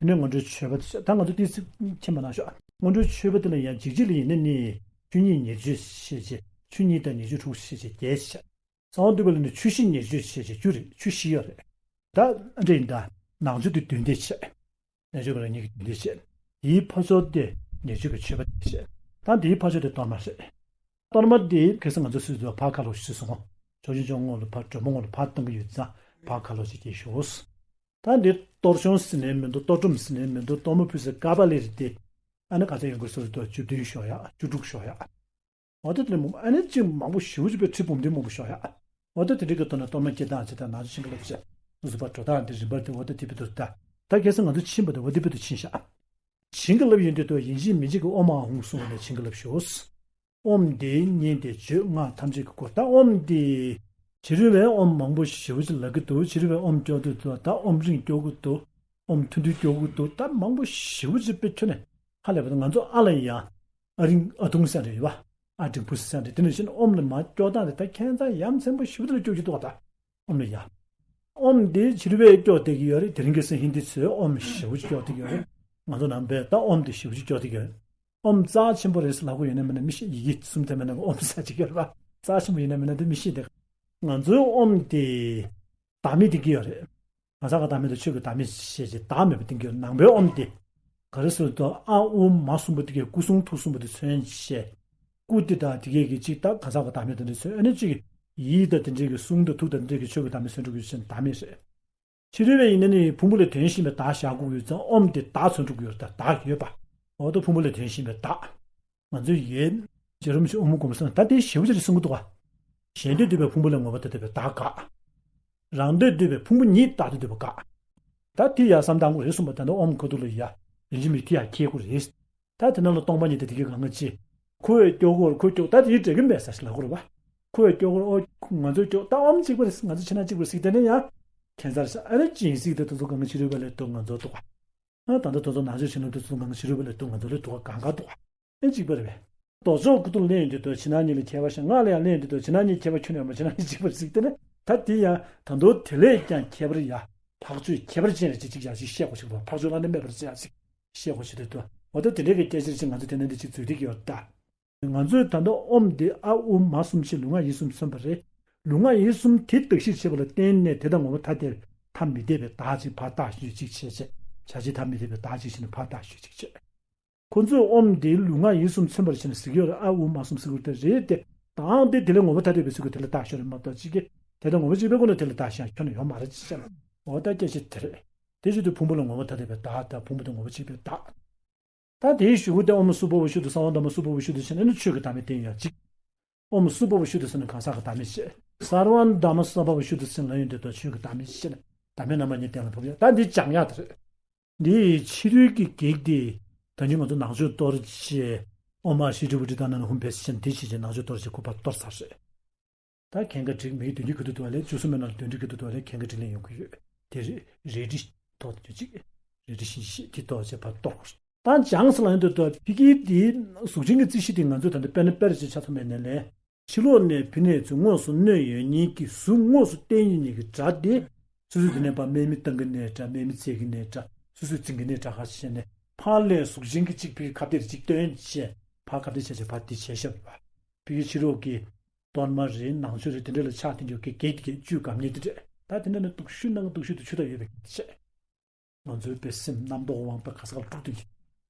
ནས་སྔོན་འགྲོའི་མཆོད་པ་དེ་ད་ང་ཚོ་ཏོག་ཙམ་མཁྱེན་པ་གནང་ཤོག་སྔོན་འགྲོའི་མཆོད་པ་དེ་ལ་ཡང་འཇིགས་བྱེད་ལ་ཡིན་ན་ནི། ཆུ་གཉིས་ཉེར་སྦྱོར་བྱས་བྱས། ཆུ་གཉིས་དང་ཉེར་སྦྱོར་དྲུག་བྱས་བྱས་བརྒྱད་བྱས། གསང་བ་འདུས་པ་ལ་ནི་ཆུ་བཞི་ཉེར་སྦྱོར་བྱས་བྱས་བཅུ་རེད། ཆུ་བཞི་ཡོད་རེད། ད་འདྲ་ཡིན་ད། ནང་ཆོས་དེ་བདུན་ལྡན་བྱས། རྣལ་འབྱོར་པ་རང་ཉིད་ཀྱི་བདུན་ལྡན་བྱས། དེའི་ཕ་ཚོལ་དེ་ཉེར་སྦྱོར་གྱི་མཆོད་པ་དེ་བྱས། ད་དེའི་ཕ་ཚོལ་དེ་གཏོར་མ་རེད། གཏོར་མ་དེ་ཁ་སང་ང་ཚོ་སུས་བཟོས། ཕར་ཁ་ལོ་ཞིག་སོང་། ཕྱོགས་བཅུའི་ཕྱོགས་ངོ་ལ་ཕར་དྲོན་མོ་ངོ་ལ་ཕར་གཏོང་གི་ཡོད་ཙང་ཕར་ཁ་ལོ་ཞིག་སྐྱེས་ཤོག་ད་འདི་གཏོར་ཆུང་ཟེར་ནས་མི་འདུག་གཏོར་སྒྲོམ་ཟེར་ནས་མི་འདུག་གཏོར་མ་ཕུལ་སའི་ཀ་པ་ལེ་རེད་དེ། ཨ་ནི་ག་ཚོད་ཡོང་གི་སོ་རེད་དོ། བཅུ་བདུན་ཤོག་ཡ། བཅུ་དྲུག་ཤོག་ཡ། འོ་ད་དེ་ནས་མོ་ཨ་ནི་གཅིག་མང་པོ་ཞེ་པོ་ཅིག་པའི་ཁྲི་འབུམ་སྡེ་མང་པོ་ཤོག་ཡ། འོ་ད་དེ་འདྲ་གི་ཐོག་ནས་གཏོར་མ་སྐྱེ་སྟངས་བྱེད་སྟངས། ནང་ཆོས་བྱིན་གྱིས་བརླབས་བྱས་སོ་སོ་པ་འགྲོ་སྟངས་དེ་རིམ་པར་དེ་འོ་ད་དེ་བི་དུ་ད། ད་ཁ་སང་ང་ཚོ་ཕྱིན་པ་དེ་འོ་དེ་བི་དུ་ཕྱིན་ཤག་བྱིན་གྱིས་བརླབས་ཡིན་དུས་དོ་ཡིན་གཅིག་མིན་གཅིག་གི་ཨོཾ་ཨཱཿཧཱུྃ་གསུངས་ནས་བྱིན་གྱིས་བརླབས་ཤོག་ཨོཾ་དེ་སྙན་དེ་བརྗོད་སྔགས་ཐམས་ཅད་ཀྱི་སྐོར། ད་ཨོཾ་དེ་ཕྱི་རོལ་པའི་ཨོཾ་མང་པོ་ཞེ་པོ་ཅིག་ལབ་ཀྱི་འདུག་ཕྱི་རོལ་པའི་ཨོཾ་སྐྱོར་དུས་དོ་ད་ཨོཾ་རིང་སྐྱོར་གྱི་འདུག་ཨོཾ་ཐུང་ཐུང་སྐྱོར་གྱི་འདུག་ད་མང་པོ་ཞེ་པོ་ཅིག་པའི་ཁྱོན་ནས་ཧ་ལས་པ་དང་། ང་ཚོ་ཨ་ལ་ཡང་ཨ་རིང་ཨ་ཐུང་ཟེར་རེད་བ། ཨ་འབྲིང་པོ་ཟེར་རེད། དེ་ནང་བཞིན་ཨོཾ་ལ་མར་སྐྱོར་སྟངས་དེ་ད་ཁྱད་མཚར་ཡ་མཚན་པོ་ཞེ་པོ་ཅིག་ལ་སྐྱོར་གྱི་འདུག་ག་ད་ཨོཾ་ལ་ཡ། ཨོཾ་དེ་ཕྱི་རོལ་པས་སྐྱོར་བསྡད་ཀྱི་ཡོད་རེད། དེ་རིང་ཁ་སང་ཧིན་དི་ཚོས་ཨོཾ་ཞེ་པོ་ཅིག་སྐྱོར་བསྡད་ཀྱི་ཡོད་རེད། ང་ཚོ་ནང་པས་ད་ཨོཾ་དེ་ཞེ་པོ་ཅིག་སྐྱོར་བསྡད་ཀྱི་ཡོད་རེད། ཨོཾ་རྩ་ཆེན་པོ་རེད་ཟེར་ལབ་དགོས་ཡོད་ན་མེད་ན་མི་ཤེས། ཡི་གེ་གསུམ་དེ་མེད་ན་ཨོཾ་ཟེར་ཅིག་ཡོད་རེད་པ། རྩ་ཆེན་པོ་ཡིན་ན་མིན་ན་དེ་མི་ཤེས་དེ། ང་ཚོའི་ཨོཾ་དེ་བདག་མེད་བསྟན་གྱི་ཡོད་རེད། གང་ཟག་གི་བདག་མེད་དང་ཆོས་ཀྱི་བདག་མེད་ཞེས་བྱས་བདག་མེད་པ་བསྟན་གྱི་ཡོད། ནང་པའི་ཨོཾ་དེ་ག་རེ་ཟེར་དུས་ཨ་ཨུ་མ་གསུམ་པོ་དེ་གའི་སྐུ་གསུང་ཐུགས་གསུམ་པོ་དེ་མཚོན་བྱས། སྐུ་དེ་དང་དེ་གའི་གི་གཅིག་ད་གང་ཟག་གི་བདག་མེད་དེ་འདྲ་མཚོན། ཨ་ནི་གཅིག་ཡིད་དང་དེ་འདྲའི་གི་གསུང་དང་ཐུགས་དང་དེ་འདྲའི་གི་ཆོས་ཀྱི་བདག་མེད་མཚོན་འགྲོ་གི་ཕྱིར་བདག་མེད་རེད། ཕྱི་རོལ་པ་ཡིན་ན་ནི་ཕུང་པོ་ལ་དོན་གཞན་པའི་བདག་བཞག་དགོས་ཡོད་ཙང་ཨོཾ་དེ་བདག་མཚོན་འགྲོ་གི་ཡོད་རེད། ད་བདག་ཡོད་པ། འོ་ད་ཕུང་པོ་ལ་དོན་གཞན་པའི་བདག་ང་ཚོས་ཡོད། རྗེ་རིན་པོ་ཆེ་དབུ་མ་སྒོམ་གསུམ་ད་དེ་ཞེ་པོ་ཅིག་རེད་གསུང་གི་འདུག་ག་གཞན་སྡོད་འདོད་པའི་ཕུང་པོ་ལ་ངོ་བོ་ཐ་དད་པའི་བདག་དགག་རང་སྡོད་འདོད་པའི་ཕུང་པོ་ཉིད་བདག་ཏུ་འདོད་པ་དགག་ད་དེ་ཡང་བསམ་བཏང་དགོས་རེད་གསུངས་པ། ད་ནི་ཨོཾ་ཁ་ཐུག་ལ་ཡ་རིན་ཆེན་མི་དེ་ཡང་ཁྱེར་དགོས་རེད། ད་དེ་ནང་ལ་སྟོང་པ་ཉིད་དེ་དེ་གའི་གང་ག་ཅི། ཁོ་བས་སྐྱོར་དགོས་རེད། ཁོས་སྐྱོར་ད་དེའི་འབྲེལ་གྱི་མེད་ས་ཞིག་ལབ་དགོས་རེད་པ། ཁོ་བས་སྐྱོར་དགོས་རེད། ཨོ་ང་ཚོས་སྐྱོར་ད་ཨོཾ་གཅིག་པ་རེད། ང་ཚོ་ཕྱི་ནང་གཅིག་པ་རེད་ཟེར། དེ་ནས་ཡང་ཁྱད་མཚར་ས་ཨ་ནི་སྦྱིན་སྲེག་དེ་དེ་ཚོ་གང་ག་ཕྱི་རོལ་པ་ལས་ཐོས། ང་ཚོ་ཐོས་པ། ཨ་ད་ལྟ་དེ་ཚོ་ནང་ཆོས་བྱིན་རླབས་དེ་ཚོ་གང་ག་ཕྱི་རོལ་པ་ལས་ཐོས། ང་ཚོ་ལས་ཐོས་པ་གང་ག་ཐོས་པ། ཨེ་གཅིག་པ་རེད་པས། མདོ་ཕྱོགས་ཁ་ཐུག་ལ་གླེང་ཡོང་དུས་དོ་ཕྱི་ནང་གཉིས་ལ་ཁྱད་པར་ཞེས། སྔགས་ལ་ཡང་གླེང་ཡོང་དུས་དོ་ཕྱི་ནང་གཉིས་ཁྱད་པར་ཁྱོན་ནས་ཡོད་མ། ཕྱི་ནང་གཉིས་གཅིག་པ་ཟེར། དེ་ནས་ད་དེ་ཡང་ད་དུང་དེ་ལས་ཀྱང་ཁྱད་པར་ཡ་ཕག་ཚོས་ཁྱད་པར་ཅན་རེ་ཅིག་ཅིག་ཡང་ཅིག་བཤད་དགོས་ཞིག་པ། ཕག་ཚོས་བླ་ན་མེད་པར་ཅིག་ཡང་ཅིག་བཤད་དགོས་ཞིག་དུས་དོ། འོ་ད་དེ་འདྲའི་གི་སྐད་ཆ་ཅིག་ང་ཚོ་དེ་ནས་འདི་ཅིག་འཛུལ་བསྡད་ཀྱི་ཡོད་ད། ང་ཚོས་ད་ལྟ་ཨོཾ་འདི་ཨ་ཨུ་མ་གསུམ་ཞེས་ལུས་ངག་ཡིད་གསུམ་མཚོན་པ་རེད། ལུས་ངག་ཡིད་གསུམ་དེ་བདག་བཞིར་བྱེད་པ་ལ་བརྟེན་ནས་དེ་དང་ངོ་བོ་ཐ་དད་ཐ་མི་དད་པའི་བདག་ཅིག་ཕར་བཏགས་ཞེས་ཅིག་བྱས་བྱས། བྱ་བྱེད་ཐ་མི་དད་པའི་བདག་ཅིག་བྱས་ནས་ཕར་བཏགས་ཞེས་ཅིག་བྱས། ཁོ་ཚོས་ཨོཾ་འདི་ལུས་ངག་ཡིད་གསུམ་མཚོན་པར་བྱས་ནས་ཟེར་གྱི་ཡོད་རེད། ཨ་ཨུ་མ་གསུམ་ཟེར་གྱི་ཡོད་རེད་དེ། དང་དེ་དེ་ལས་ངོ་བོ་ཐ་དད་པའི་ཚུལ་གྱིས་དེ་ལ་བཏགས་ཤོག་རེད་མ་གཏོགས་ཅིག་གིས་དེ་དང་ངོ་བོ་གཅིག་པའི་སྒོ་ནས་དེ་ལ་བཏགས་ཤིང་ཁྱོན་ནས་ཡོད་མ་རེད་ཅེས་བཤད་ལ། འོ་ད་སྐད་ཆ་དེ་རེད། དེ་བཞིན་དུ་ཕུང་པོ་ལ་ངོ་བོ་ཐ་དད་པའི་བདག་དང་ཕུང་པོ་དང་ངོ་བོ་གཅིག་པའི་བདག་ད་དེའི་གཞུག་གུ་དེ་ཨོཾ་སུ་པ་ཝ་ཤུདྡྷ་སརྦ་དྷརྨ་སུ་པ་ཝ་ཤུདྡྷ་ཟེར་ན་ནི་ཆོས་ཀྱི་བདག་མེད་བསྟན་ཡང་གཅིག་ཨོཾ་སུ་པ་ཝ་ཤུདྡྷ་ཟེར་ན་གང་ཟག་གི་བདག་མེད་བཤད། སརྦ་དྷརྨ་སུ་པ་ཝ་ཤུདྡྷ་ཟེར་ན་ཡོན་ཏན་དང་ཆོས་ཀྱི་བདག་མེད་བཤད་ནས་བདག་མེད་རྣམ་པ་གཉིས་གཏན་ལ་ཕབ་ཡ། ད་འདི་སྦྱང་ཡག་དེ་རེད། འདི་ཕྱི་རོལ་གྱི་གེགས་དེ་ད་ནི་ང་ཚོ་ནང་ཆོས་གཏོར་བྱས། ཨོཾ་ཨཱཿ་ཤྲཱི་ཏྲི་པུ་ཏྲི་ཏཱ་ན་ན་ཧཱུྃ་ཕཊ་ཟེར་ནས་འདི་བྱས་བྱས་ནང་ཆོས་གཏོར་བྱས་ཁུ་བ་གཏོར་ཚར་རེད། ད་གན་ག་བསྒྲིགས། མི་གི་དོན་སྒྲིག་གི་འདུག་ལས་བཅུ་གསུམ་པའི་ནང་ལ་དོན་སྒྲིག་གི་འདུག་ལས་གན་ག་བསྒྲིགས་ལེན་ཡོང་གི་ཡོད། དེ་རེད། རལ་གྲི་ཐོག་དེ་གཅིག་རལ་གྲི་བཞི་བཞི་དེ་ཐོག་བྱས་ཕར་གཏོར་དགོས། ད་ལྗང་ས་ལ་ཡོང་དུས་ད་ཕ་གི་དེ་གཟུགས་ཅན་གྱི་རྩི་གཞི་དེ་ང་ཚོས་ད་ལྟ་དཔེར་ན་དཔེར་བྱས་ཆ་ཚང་བའི་ནང་ལས། ཕྱི་ལོགས་ནས་ཕི་ནས་ཚུར་དངོས་སུ་གནོད་ཡོད་མཁན་གྱི་གཟུགས་དངོས་སུ་བསྟན་ཡོད་མཁན་གྱི་དགྲ་དེ། སོ་སོས་དེ་ནས་ཕར་དམག་མི་བཏང་གི་ནའི་འདྲ། དམག་མི་བཙལ་གི་ནའི་འདྲ། སོ་སོས་འཛིང་གི་ནའི་འདྲ། ཁ་ཤས་ནས་ཕར་ལས་གཟུགས་ཅན་གྱི་གཅིག་ཕ་གི་ཁ་གཏད་གཅིག་བཏོན་བྱས། ཕར་ཁ་གཏད་བྱས་བྱས་ཕར་དེ་བྱས་བཞག་པ། ཕ་གི་ཕྱི་ལོགས་ཀྱི་གཏོར་མ་རེད། ནང་མཆོད་རེད། དེ་འདྲ་ལ་ཆགས་དེ་འཇོག་གི་གེགས་དེ་གེགས་བཅུ་གམ་ཉེ་དེ་འདྲ། ད་དེ་འདྲ་ནས་སྡུག་ཤོས་ནང་གི་སྡུག་ཤོས་དེ་ཆུ་ཐག་ཡོད་པའི་གེགས་དེ་བྱས། ང་ཚོའི་དཔེ་སེམས་རྣམ་རྟོག་དབང་པོ་ག་ས་ག་ལ་དཀྲུག་བསྡད་ཀྱི།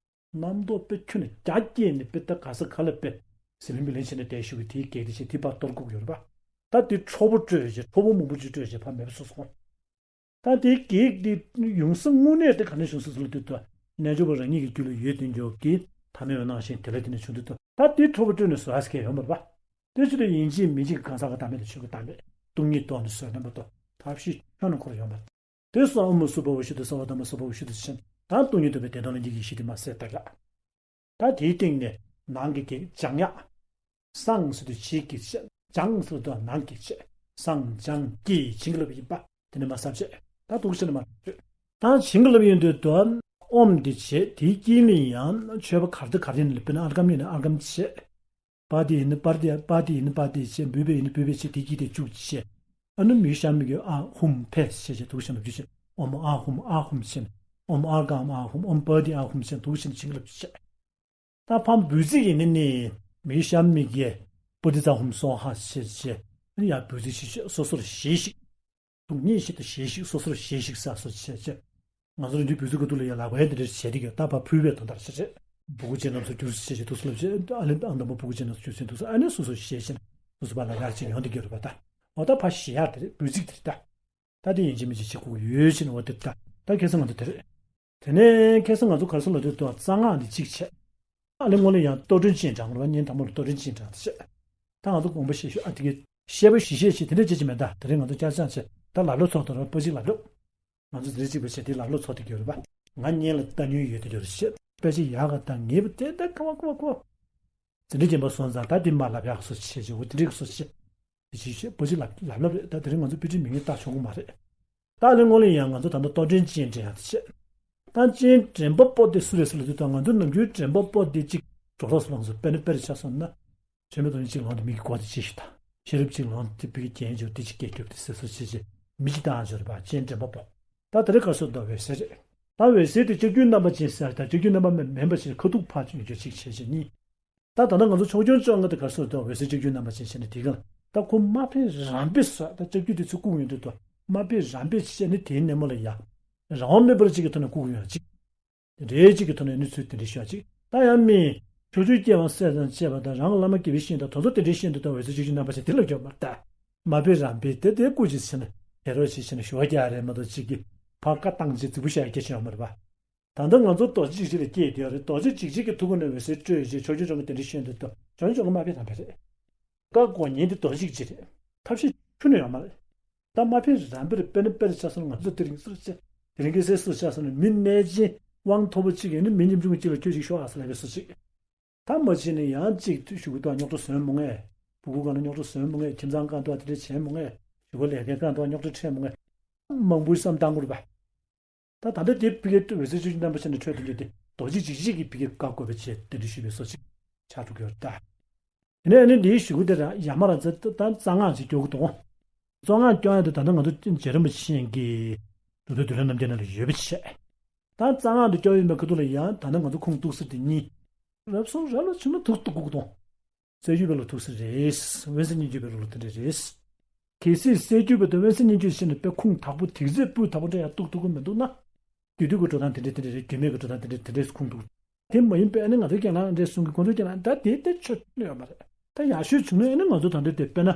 རྣམ་རྟོག་དཔེ་ཁྱོན་ནས་རྒྱ་བསྐྱེད་ནས་དཔེ་ད་ག་ས་ག་ལ་དཔེ་ཟི་ལིང་བི་ལིང་བྱས་ནས་བསྡད་བཞུགས་ཀྱི་དེའི་གེགས་དེ་བྱས། དེ་ཕར་གཏོར་དགོས་ཀྱི་ཡོད་རེད་པ། ད་དེ་ཁྲོ་བོ་སྤྲོད་བྱས། ཁྲོ་བོ་མང་པོ་ཅིག་སྤྲོད་བྱས་ཕར་མེད་པ་བཟོས་སོང་། ད་དེའི་གེགས་དེ་ཡོང་ས་དངོས་གནས་དེ་ག་ནས་བྱུང་སོང་ཟེར་ལབ་དུས། ད་རྣལ་འབྱོར་པ་རང་ཉིད་ཀྱི་རྒྱུད་ལ་ཡོད་དེ་འཇོག་གི་ཐ་མལ་པའི་སྣང་ཞེན་དེ་ལ་དེ་ནས་བྱུང་དུས། ད་དེ་ཁྲོ་བོ་སྤྲོད་ནས་བཟོ་ཡག་གི་ཡོད་མ་རེད་པ། དེ་ཕྱིར་དུ་ཡིན་གཅིག་མིན་གཅིག་གང་ཟག་གི་བདག་མེད་དང་ཆོས་ཀྱི་བདག་མེད། སྟོང་ཉིད་རྟོགས་ནས་བཟོས་ནས་མ་གཏོགས་ཐབས་ཤེས་ཁྱོན་ནས་འཁོར་ཡོད་མ་རེད། དེ་སོགས་ཨོཾ་སུ་བྷ་ཝ་ཤུདྡྷ་སརྦ་དྷརྨ་སུ་བྷ་ཝ་ཤུདྡྷ་ཅན། ད་སྟོང་ཉིད་རྟོགས་པའི་བདེན་སྟོབས་ལྷན་སྐྱེས་ཀྱི་གཞི་དེ་མར་གསལ་བཏབ་ཡག། ད་དེའི་སྟེང་ནས་ནང་གི་གེགས་སྦྱང་ཡག། སངས་ཟེར་དུས་བྱེད་ཀྱི་བྱེད། སྦྱང་ཟེར་དུས་ནང་གི་བྱེད། སངས་སྦྱངས་ཀྱིས་བྱིན་གྱིས་བརླབས་པ་ཡིན་པ། དེ་ནས་མར་གསལ་བྱེད། ད་འདུག་བྱས་ནས་མར་བརྗོད། ད་བྱིན་གྱིས་བརླབས་ཡོང་དུས་ད་ཨོཾ་དེ་བྱེད། དེའི་དཀྱིལ་ནས་ཡང་མཆོད་པ་ག་རེ་དང་ག་རེ་ཡིན་ན། དཔེར་ན་ཨརྒྷཾ་ཡིན་ན་ཨརྒྷཾ་བྱེད། པཱ་དེ་ཡིན་ན་པཱ་དེ། པཱ་དེ་ཡིན་ན་པཱ་དེ་བྱས། བྷཱུ་པེ་ཡིན་ན་བྷཱུ་པེ་བྱས། དེ་གྱིས་དེ་བཅུག་བྱས། ཨ་ནི་མིའི་ཤ་མིག་གི་ཨཱཿཧཱུྃ་ཕཊ་ཞེས་བྱས་འདུག་བྱས་ནས་བརྗོད་བྱས། ཨོཾ་ཨཱཿཧཱུྃ་ཨཱཿཧཱུྃ་བྱས་ནས། ཨོཾ་ཨརྒྷཾ་ཨཱཿཧཱུྃ། ཨོཾ་པཱ་དེ་ཨཱཿཧཱུྃ་བྱས་ནས་འདུག་བྱས་ནས་བྱིན་གྱིས་བརླབས་བྱས། ད་ཕར་འབུལ་ཚིག་ཡིན་ན་ནི་མིའི་ཤ་མིག་གི་པུ་ཏི་ཙ་ཧཱུྃ་སྭཱ་ཧཱ་ཞེས་བྱས། ཨ་ནི་ཡར་འབུལ་ཚིག་ཞིག་བྱས། སོ་སོར་བཞེས་ཤིག། ཐུགས་མཉེས་ཤིག་དང་བཞེས་ཤིག། སོ་སོར་བཞེས་ཤིག་ཟེར་སོགས་བྱས་བྱས། ང་ཚོ་རང་རྒྱུད་འབུལ་ཚིག་གི་ཐོག་ལ་ཡང་ལག་པའི་དེ་འདྲ་བྱས་བསྡད་ཀྱི་ཡོད། ད་ཕར་ཕུལ་བའི་དོན་དག་བྱས་བྱས། བུ་གུ་ཅན་རྣམས་སུ་གྱུར་ཅིག་ཅེས་ཐུགས་སུ་ལབ་བྱས། ཨ་ལས་ཨ་དམ་པ་བུ་གུ་ཅན་རྣམས་སུ་གྱུར་ཅིག་ཐུགས་སུ། ཨ་ནི་སོ་སོར་བཞེས་བྱས་ནས་སོ་སོ་ཕར་ལ་ཡར་ཅིག་ཡོང་བསྡད་ཀྱི་ཡོད་རེད་པ། ད་འོ་ད་ཕར་བཞེས་ཡག་དེ་རེད། འབུལ་ཚིག་དེ་རེད་ད། ད་དེ་ཡིན་གཅིག་མིན་གཅིག་བྱེད་དགོས་ཀྱི་ཡོད་ཅེས་ནས། འོ་དེ་ད་ད་ཁ་སང་ང་ཚོ་དེ་རེད། དེ་ནས་ཁ་སང་ང་ཚོ་ག་རེ་ཟེར་ལབ་དུས་ད་རྩ་སྔགས་འདི་གཅིག་བྱས། ཨ་ལས་སྔོན་ལ་ཡང་གཏོར་མགྲོན་སྤྱན་དྲངས་ལ་བ། ཉིན་དང་པོ་ལ་གཏོར་མགྲོན་སྤྱན་དྲངས་བྱས། ད་ང་ཚོ་དགོངས་པ་བཞེས་ཤོག། ཨ་དེ་གའི་བཤད་པ་ཞིག་བཤད་ཅིག་དེ་འདྲ་བྱེད་ཀྱི་མེད། ད་དེ་རིང་ང་ཚོ་བསྐྱར་སྦྱངས་བྱས། ད་ལ་ལོ་ཚོགས་དང་ར་པོ་ཅིག་ལ་ལོ། ང་ཚོ་དེ་རིང་གཅིག་པ་བྱས་དེ་ལ་ལོ་ཚོགས་དེ་གྱུར་པ། ང་གཉེན་ལ་ལྟ་ཉུལ་ཡོད་དེ་གྱུར་བྱས། དཔེ་ཆ་ཡག་ག་ད་ངེས་པ་དེ་ད་ཁ་བ་ཁ་བ་ཁ་བ། ཟིན་བྲིས་རྒན་པ་སོང་ཙང་ད་དེ་མ་ལབ་ཡག་སོ་བྱས་བྱས། འོ་དེ་འདྲའི་སོ་བྱས། དེ་བྱས་བྱས་པོ་ཅིག་ལབ་ལབ་ལབ་རེད། ད་དེ་རིང་ང་ཚོ་དཔེ་ཁྲིད་མི་ངན་ལྟ་ཆོག་གི་མ་རེད། ད་ལས་སྔོན་ལ་ཡང་ང་ཚོ་ད་ལྟ་གཏོར་མགྲོན་སྤྱན་དྲངས་ཡག་དེ་བྱས། ད་སྤྱན་དྲངས་པ་པོ་དེ་སུ་རེད་ཟེར་ལབ་དུས་ད་ང་ཚོ་ནམ་རྒྱུན་དྲངས་པ་པོ་དེ་གཅིག་འགྲོ་རོགས་སུ་ལངས་སོང་། དཔེར་ན་དཔེར་ཆ་བཞག་ན། ཆོས་མེད་སྟོང་ཉིད་གཅིག་ལངས་ཏེ་མི་གི་མགོ་དེ་ཅིག་ཞུ་དང་། ཤེས་རབ་གཅིག་ལངས་ཏེ་བི་གི་རྒྱན་འཇོག་དེ་ཅིག་སྐད་སྐྱོབ་དེ་ཟེར་སོ་བྱས་བྱས། མི་གཅིག་བཏང་འཇོག་རེད་པ། སྤྱན་དྲངས་པ་པོ། ད་དེ་རིང་ག་རེ་ཟེར་ལབ་དུས་འོད་ཟེར་རེད། ད་འོད་ཟེར་དེ་ལྕགས་ཀྱུ་རྣམ་པ་ཅན་ཟེར། ད་ལྕགས་ཀྱུ་རྣམ་པ་མིན་པ་ཞིག་ཁ་ཐུག་ཕར་ཕྱོགས་ཉིད་ཀྱི་གཅིག་བྱས་བྱས་གཉིས། ད་ད་ལྟ་ང་ཚོ་ཕྱོགས་སྐྱོང་བཅོ་ལྔ་དེ་ག་རེ་ཟེར་ལབ་དུས་འོད་ཟེར་ལྕགས་ཀྱུ་རྣམ་པ་ཅན་བྱས་ནས་དེ་ག་ལ་ད་ཁོ་མ་ཕེབས་རང་ཕེབས་སོ། ད་ལྕགས་ཀྱུ་དེ་ཚུར་བཀུག་ཡོང་དུས་ད་མ་ཕེབས་རང་ཕེབས་བྱས་ནས་དེའི་སྣེ་མོ་ལ་ཡ་རང་དབང་མེད་པར་གཅིག་གི་ཐོག་ནས་བཀུག་ཡོང་ཡག་གཅིག། དེ་འདྲའི་གཅིག་གི་ཐོག་ནས་ནི་ཚུལ་དེ་འདྲའི་ཤོད་ཅིག། ད་ཡང་མི་ཕྱོགས་བཅུའི་སྐྱེ་བ་སྲས་དང་བཅས་པ་དང་། རང་བླ་མ་དགེ་བའི་བཤེས་དང་དེ་ཚོ་དེ་འདྲའི་བཤད་འདུག། ད་འོད་ཟེར་ལྕགས་ཀྱུ་རྣམ་པ་ཅན་དེ་ལ་སྐྱོབ་མ་ད། མ་ཕེབས་རང་ཕེབས་དེ་དེ་སྐུ་ཅིག་ཟེར་ནས་དེ་རོ་ཅིག་ཟེར་ནས་ཞུ་བ་རྒྱག་རེད་མ་གཏོགས་གཅིག་གིས་ཕར་བཀའ་བཏང་བྱས་རྫིག་པོ་བཤད་ཡག་སྐད་ཆ་ཡོད་མ་རེད་པ། ད་ལྟ་ང་ཚོ་རྡོ་རྗེ་འཇིགས་བྱེད་ལ་སྐྱེས་བསྡད་ཡོད་རེད། རྡོ་རྗེ་འཇིགས་བྱེད་ཀྱི་ཐུགས་ཀ་ནས་འོད་ཟེར་སྤྲོས་བྱས་ཕྱོགས་བཅུའི་ལྕགས་ཀྱུ་དེ་འདྲ་བཤད་འདུག། ད་ཕྱོགས་བཅུའི་ལྕགས་ཀྱུ་མ་ཕེབས་རང་ཕེབས་རེད། བཀའ་བསྒོ་མཁན་དེ་རྡོ་རྗེ་འཇིགས་བྱེད་རེད། ཐབས་ཤེས་ཁྱོན་ནས་ཡོད་མ་རེད། ད་མ་ཕེབས་རང་ཕེབས་རེད། དཔེར་ན་དཔེར་ཆ་བཞག་ན་ང་ཚོ་དེ་རིང་སུ་བྱས། དེ་རིང་གི་སེ་སུ་བྱས་ཟེར་ན་མི་གནས་ཆེན་དབང་མཐོ་པོ་གཅིག་ཡིན་ན་མི་ཉམ་ཆུང་གཅིག་ལ་ཁྱོད་ཅིག་ཤོག་ཨ་ཟེར་ལབ་པའི་སུ་གཅིག། ད་མ་བྱས་ནས་ཡང་གཅིག་གཞུག་གུ་ད་རྙོག་དྲ་བཟོས་མི་ངེས། སྤུ་གུ་སྒང་ལ་རྙོག་དྲ་བཟོས་མི་ངེས། ཁྱིམ་ཚང་སྒང་ད་དེ་འདྲ་བྱས་མི་ངེས། གཞུག་གུ་ལས་ཀའི་སྒང་ད་རྙོག་དྲ་འཕྲད་མི་ངེས། མང་པོའི་བསམ་བཏང་དགོས་རེད་པ། ད་ད་ལྟ་དེ་ཕ་གིའི་འོད་ཟེར་ལྕགས་ཀྱུ་རྣམ་པ་ཅན་ནས་འཕྲོས་ཐོན་རྒྱུ་དེ་རྡོ་རྗེ་འཇིགས་བྱེད་ཀྱི་ཕ་གིའི་བཀའ་བསྒོ་བའི་ཆེད་དེ་འདྲ་ཞུས་པའི་སོ་གཅིག་ཆགས་འགྲོ་གི་ཡོད་རེད་ད། དེ་ནས་ཨ་ནི་འདིའི་གཞུག་གུ་དེ་རང་ཡ་མ་ར་ཛ་ད་རྩ་སྔགས་ཅིག་སྐྱོར་གི་འདུག། རྩ་སྔགས་སྐྱོར་ཡ་དེ་ད་ལྟ་ང་ཚོ་རྗེ་རིན་པོ་ཆེ་གི་སྒྲུབ་ཐབས་བདུན་ལས་རྣམ་རྒྱལ་ནང་ལ་ཡོད་པ་བྱས། ད་རྩ་སྔགས་དེ་སྐྱོར་ཡོང་བའི་ཁ་ཐུག་ལ་ཡང་ད་ལྟ་ང་ཚོ་ཁུངས་གཏུགས་ས་དེ་གཉིས། རབ་གསུམ་རབ་ལ་བྱུང་ན་ཐུགས་གཏུག་དགོས་ཀྱི་འདུག། སྲད་ཆུང་པའི་ལུགས་ཐུགས་སྲས་རེད། དབེན་ས་སྙན་བརྒྱུད་པའི་ལུགས་ལ་དེ་འདྲ་རེད། གལ་སྲིད་སྲད་ཆུང་པ་དང་དབེན་ས་སྙན་བརྒྱུད་བྱས་ནས་དཔེ་ཁུངས་དག་པོ་དེ་ཚོའི་སྤུས་དག་པོ་འདྲ་ཡང་གཏུག་ཐུབ་ཀྱི་མི་འདུག་ན། རྒྱུད་སྟོད་ཀྱི་འགྲོ་སྟངས་དེ་འདྲ་དེ་འདྲ་རེད། རྒྱུད་སྨད་ཀྱི་འགྲོ་སྟངས་དེ་འདྲ་དེ་འདྲ་ཁུངས་གཏུག། དེ་མ་ཡིན་པའི་ཨ་ནི་ང་ཚོའི་རྒན་ལགས་འདྲ་གསུང་གི། ཁོང་ཚོའི་རྒན་ལགས་ད་དེ་དེ་ཆོད་ཡོད་མ་རེད། ད་ཡག་ཤོས་བྱུང་ན་ཨ་ནི་ང་ཚོ་ད་འདྲ་དེ་དཔེར་ན།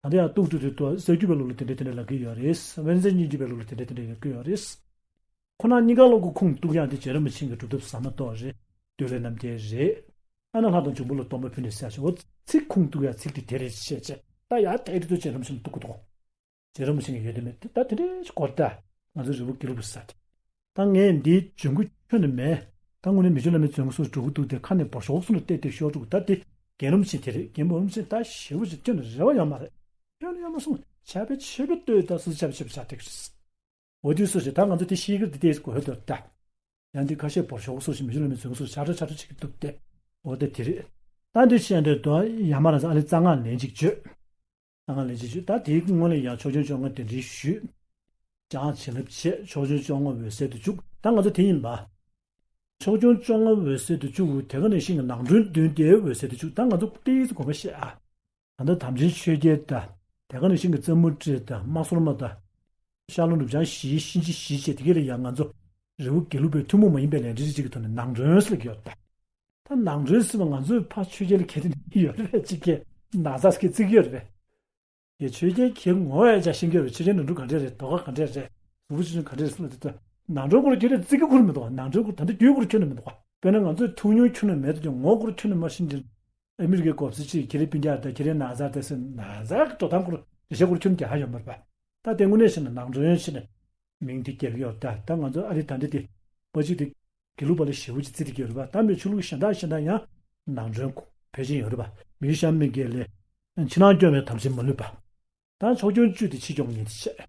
ད་ལྟ་ཡང་གཏུག་འགྲོ་དུས་ད་སྲད་ཆུང་པའི་ལུགས་ལ་དེ་འདྲ་དེ་འདྲ་ལབ་ཀྱི་ཡོད་རེད། དབེན་ས་སྙན་བརྒྱུད་པའི་ལུགས་ལ་དེ་འདྲ་དེ་འདྲ་ཡོད་ཀྱི་ཡོད་རེད། ཁོ་ན་གཉིས་ཀ་ལོག་གི་ཁུངས་གཏུག་ཡག་དེ་རྗེ་རིན་པོ་ཆེ་གི་སྒྲུབ་ཐབས་ཟབ་མོ་ཏོག་རེད། བདུད་ལས་རྣམ་རྒྱལ་རེད། ཨ་ནི་ལྷ་དང་འབྱུང་པོ་ལ་སྡོམ་པ་ཕུལ་ནས་ཟེར་ཞིག། འོ་ཚིག་ཁུངས་གཏུག་ཡག་ཚིག་དེ་དེ་རེད་ཅེས་བྱས། ད་ཡག་དེ་རེད་དུ་རྗེ་རིན་པོ་ཆེ་ལ་གཏུག་གི་འདུག། རྗེ་རིན་པོ་ཆེ་གི་ཡོད་དེ་མེད་དེ་ད་དེ་འདྲའི་སྐོར་ད་ང་ཚོ་རི་བོ་དགེ་ལུགས་པ་ཟེར་དེ། ད་ངས་འདིའི་འཇོན་གི་ཁྱོན་ནས་མེད། ད་དངོས་གནས་མི་ཆོས་བླ་མའི་རྫུན་གྱི་སུ་འགྲོ་གི་འདུག་དེ་ཁ་ནས་འབོར་ཤོག་སུ་ལ་བལྟས་བལྟས་ཤོག་འགྲོ་གི། ད་དེ་རྒན་རིན་པོ་ཆེ་དེ་རེད། རྒན་པོ་རིན་པོ་ཆེ་ད་ཞེ་པོ་ཅིག་ཁྱོན་ནས་རེ་བ་ཡོད་མ་རེད། ཁྱོན་ནས་ཡོད་མ་སོང་། ཆར་པ་ཆེ་བ་ལྟོས་ད་སུ་ཆར་པ་ཆེ་བ་ཆགས་བསྡད་ཀྱི་རེད། འོ་དུས་སུ་ཞིག་ད་ང་ཚོ་དེ་ཤེས་ཀྱི་རེད། དེ་དགོས་འདུག་ད། ཡང་དེ་ཁ་ཤས་བོར་ཤོག་སོགས་ཤིག་མི་ཞུ་ལ་མི་བྱུང་སོགས་ཆར་ཆར་ཆར་ཆགས་ཀྱི་འདུག་སྟེ། འོ་དེ་དེ་རེད། ད་འདི་བཤད་འདོད་དོ་ཡ་མ་ར་ས་ཨ་ལི་རྩ་སྔགས་ལན་གཅིག་བརྗོད། རྩ་སྔགས་ལན་གཅིག་བརྗོད། ད་དེའི་སྔོན་ལ་ཡང་ཕྱོགས་སྐྱོང་བཅོ་ལྔ་དེ་འདྲའི་ཞུས། བྱང་བྱིན་རླབས་ཆེ། ཕྱོགས་སྐྱོང་བཅོ་ལྔ་འོད་གསལ་དུ་བཅུག། ད་ང་ཚོ་དེ་ཡིན་པ། ཕྱོགས་སྐྱོང་བཅོ་ལྔ་འོད་གསལ་དུ་བཅུག། དེ་ག་ནང་བཞིན་གྱི་ནང་ཁྲོལ་བདུན་དེ་འོད་གསལ་དུ་བཅུག། ད་ང་ཚོ་ཏིས་དགོངས་པ་བཞེས་ཨ། ད་ལྟ་དམ་ཅན་ཆོས་རྒྱལ་དང་། དེ་ག་ནང་བཞིན་གྱི་རྩེ་མོ་ཏི་དང་། མ་སོར་མ་དང་། ཤར་ལྷོ་ནུབ་བྱང་བཞི། གཤིན་རྗེ་བཞི་བཅས་དེ་ག་ལ་ཡང་ང་ཚོ་རི་བོ་དགེ་ལུགས་པའི་ཐུན་མོང་མ་ཡིན་པའི་ལས་འབྲེལ་གཅིག་གི་ཐོག་ནས་ནང་ཁྲོལ་ཟེར་གྱི་ཡོད་པ། ད་ནང་ཁྲོལ་ཟེར་བ་ང་ཚོའི་ཕ་ཆོས་རྒྱལ་ལ་གལ་ཏེ་ཡོད་རེད། གཅིག་གིས་ན་ཚ་སྐད་བརྩི་གི་ཡོད་རེད། ཡ་ཆོས་རྒྱལ་གྱི་ངོ་བོ་ཡ་ཅག་ཤེས་ཀྱི་ཡོད་རེད། ཆོས་རྒྱལ་ནོར་འཁྲུལ་ག་འདྲས་རེད། དོ་ག་ག་འདྲས་རེད། གཟུགས་པོ་ཆུང་ཆུང་ག་འདྲས་རེད་ཟེར་ལ་དེ་ལྟ་ནང་ཁྲོལ་སྐོར་ཁྱོད་རང་བརྩི་གི་ཁུར་མི་འདུག་ནང་ཁྲོལ་སྐོར་ད་ལྟ་རྒྱུའི་སྐོར་ཁྱོན་ནས་མི་འདུག་དཔེར་ན་ང་ཚོས་ཐུགས་མྱོང་ཁྱོན་ནས་མེད་དུ་ཀྱང་ངོ་སྐོར་ཁྱོན་ནས་མ་ཤེས་ཀྱི། ཨ་མི་རི་ཀའི་གོ་ས་ཅིག་ཁྱེད་རའི་སྤུན་ཀྱག་དང་ཁྱེད་རའི་ན་ཚ་དེ་ཟེར་ན་ཚ་གི་དོ་དམ་སྐོར་འགྲེལ་བཤད་སྐོར་ཁྱོན་ནས་ཀྱང་ཧ་ཡོད་མ་རེད་པ། ད་དེ་དངོས་གནས་བཤད་ན་ནང་ཁྲོལ་ཡོན་བཤད་ན་མིང་དེ་རྒྱལ་གྱི་ཡོད། ད་ད་ང་ཚོ་ཨ་རི་ད་འདི་དེ་པ་ཅིག་དེ་དགེ་ལུགས་པ་ལ་ཞེ་པོ་ཅིག་བརྩི་དེ་རྒྱུ་རེད་པ། ད་མི་ཆོས་ལུགས་གཞན་དག་གཞན་དག་ཡང་ནང་ཁྲོལ་ཕལ་ཆེར་ཡོད་རེད་པ། མི་གཤམ་མི་རྒྱལ་ལས་ཕྱི་ནང་སྐྱོང་བའི་དམ་ཚིག་མ་ལུས་པ། ད་ཕྱོགས་སྐྱོང་བཅུ་དེ་ཕྱི་སྐྱོང་ཉིད་དེ་བྱས།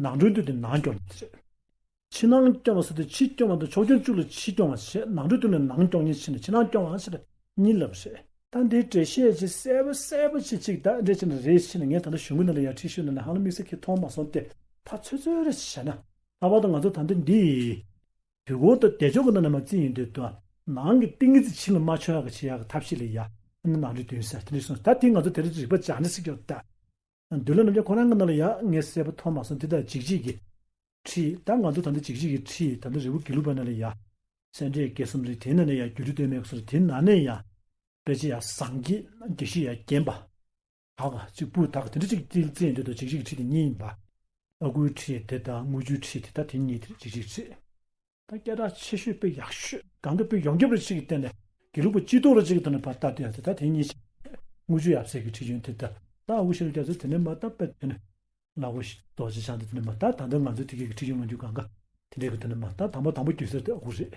ནང་ཁྲོལ་བདུན་དེ་ནང་སྐྱོང་ཉིད་དེ་རེད། ཕྱི་ནང་སྐྱོང་བ་ཟེར་དུས་ཕྱི་སྐྱོང་བ་དང་ཕྱོགས་སྐྱོང་བཅུ་ལ་ཕྱི་སྐྱོང་བ་བྱས། ནང་ཁྲོལ་བདུན་ལ་ནང་སྐྱོང་ཉིད་བྱས་ནས་ཕྱི་ནང་སྐྱོང་བ་ཟེར་གཉིས་ལབ་རེད། ད་འདིའི་འགྲེལ་བཤད་ཅིག་གསལ་པོ་གསལ་པོ་ཅིག་ཅིག་ད་འདྲས་བྱས་ནས་རེད་བྱས་ནས་ངས་ད་ལྟ་གཞུང་གི་ནང་ལ་ཡར་ཁྲིད་ཤོད་ནས་ཧ་ལམ་དམིགས་བསལ་གྱིས་མཐོང་མ་སོང་སྟེ། ཕར་ཚོད་ཚོད་རེ་བྱས་ན། ལྷག་པར་དུ་ང་ཚོ་ད་ལྟ་འདི་དུས་འཁོར་དང་བདེ་མཆོག་གི་ནང་ནས་མར་བརྩིས་ཡོང་དུས་དང་། ནང་གི་ཏིང་ངེ་འཛིན་ཕྱི་ལ་མ་ཆོད་ཡག་གི་བྱེད་ཡག་གི་ཐབས་ཤེས་ལ་ཡ། ཨ་ནི་ནང་ཁྲོལ་བདུན་ཟེར་དེ་འདྲ་གསུངས། ད་དེ་ང་ཚོ་དེ་རིང་རིག་པ་སྦྱང་ནས་ཟེར་གྱི་ཡོད་ད། འདུལ་བ་རྣམ་བསྒྱིངས་ཁོ་རང་གི་ནང་ལ་ཡ་ངས་གསལ་པོ་མཐོང་མ་སོང་། དེ་ལྟར་འཇིགས་བྱེད་ཀྱི་ཁྲིད། ད་ང་ཚོ་ད་ལྟ་འཇིགས་བྱེད་ཀྱི་ཁྲིད་ད་ལྟ་རི་བོ་དགེ་ལུགས་པ་ནང་ལ་ཡ། སེ་འབྲས་དགེ་གསུམ་རེད། དེ་ནང་ནས་ཡ་སྒྱུ་འཕྲུལ་སྟོད་སྨད་གསུམ་རེད། དེ་ནང་ནས་ཡ་དཔེ་ཆ་ཡ་བཟང་གི་དགེ་བཤེས་ཡ་རྒན་པ། ད་ག་གཅིག་པུ་ད་ག་དེ་འདྲ་གཅིག་ཏིལ་རྩིས་འདི་དང་འཇིགས་བྱེད་ཀྱི་ཁྲིད་དེ་གཉིས་ཡིན་པ། ཨ་ཁུའི་ཁྲིད་དེ་དང་དངུལ་ཆུའི་ཁྲིད་དེ་ད་དེ་གཉིས་དེ་འཇིགས་བྱེད་ཀྱི་ཁྲིད། ད་སྐད་གྲགས་ཆེ་ཤོས་དཔེ་ཡག་ཤོས་གང་ག་དཔེ་ཡོངས་ཁྱབ་རེ་ཞིག་གི་སྟེང་ནས་དགེ་ལུགས་པ་སྤྱི་ཚོགས་རེ་ཞིག་གི་ཐོག་ནས་ཕར་ལྟ་དེ་ཡང་དེ་ད་དེ་གཉིས་ཆགས། དངུལ་ཆུ་ཡབ་སྲས་ཀྱི་ཁྲིད་ཡོན་དེ་ད་ད་ཨ་ཁུ་ཤེས་རབ་རྒྱ་མཚོ་དེ་ནས་མ་ད་དཔེ་དེ་ནས་ལ་ཁོ་ཤི་རྡོ་རྗེ་འཆང་དེ་དེ་ནས་མ་ད་ད་ལྟ་ང་ཚོའི་དེ་གའི་ཁྲིད་ཡོན་ལོ་རྒྱུས་གང་ག་དེ་འདྲའི་གི་དེ་ནས་མ་ད་དང་པོ་དང་པོ་བརྒྱུད་ཟེར་དེ་ཨ་ཁུ་རེད།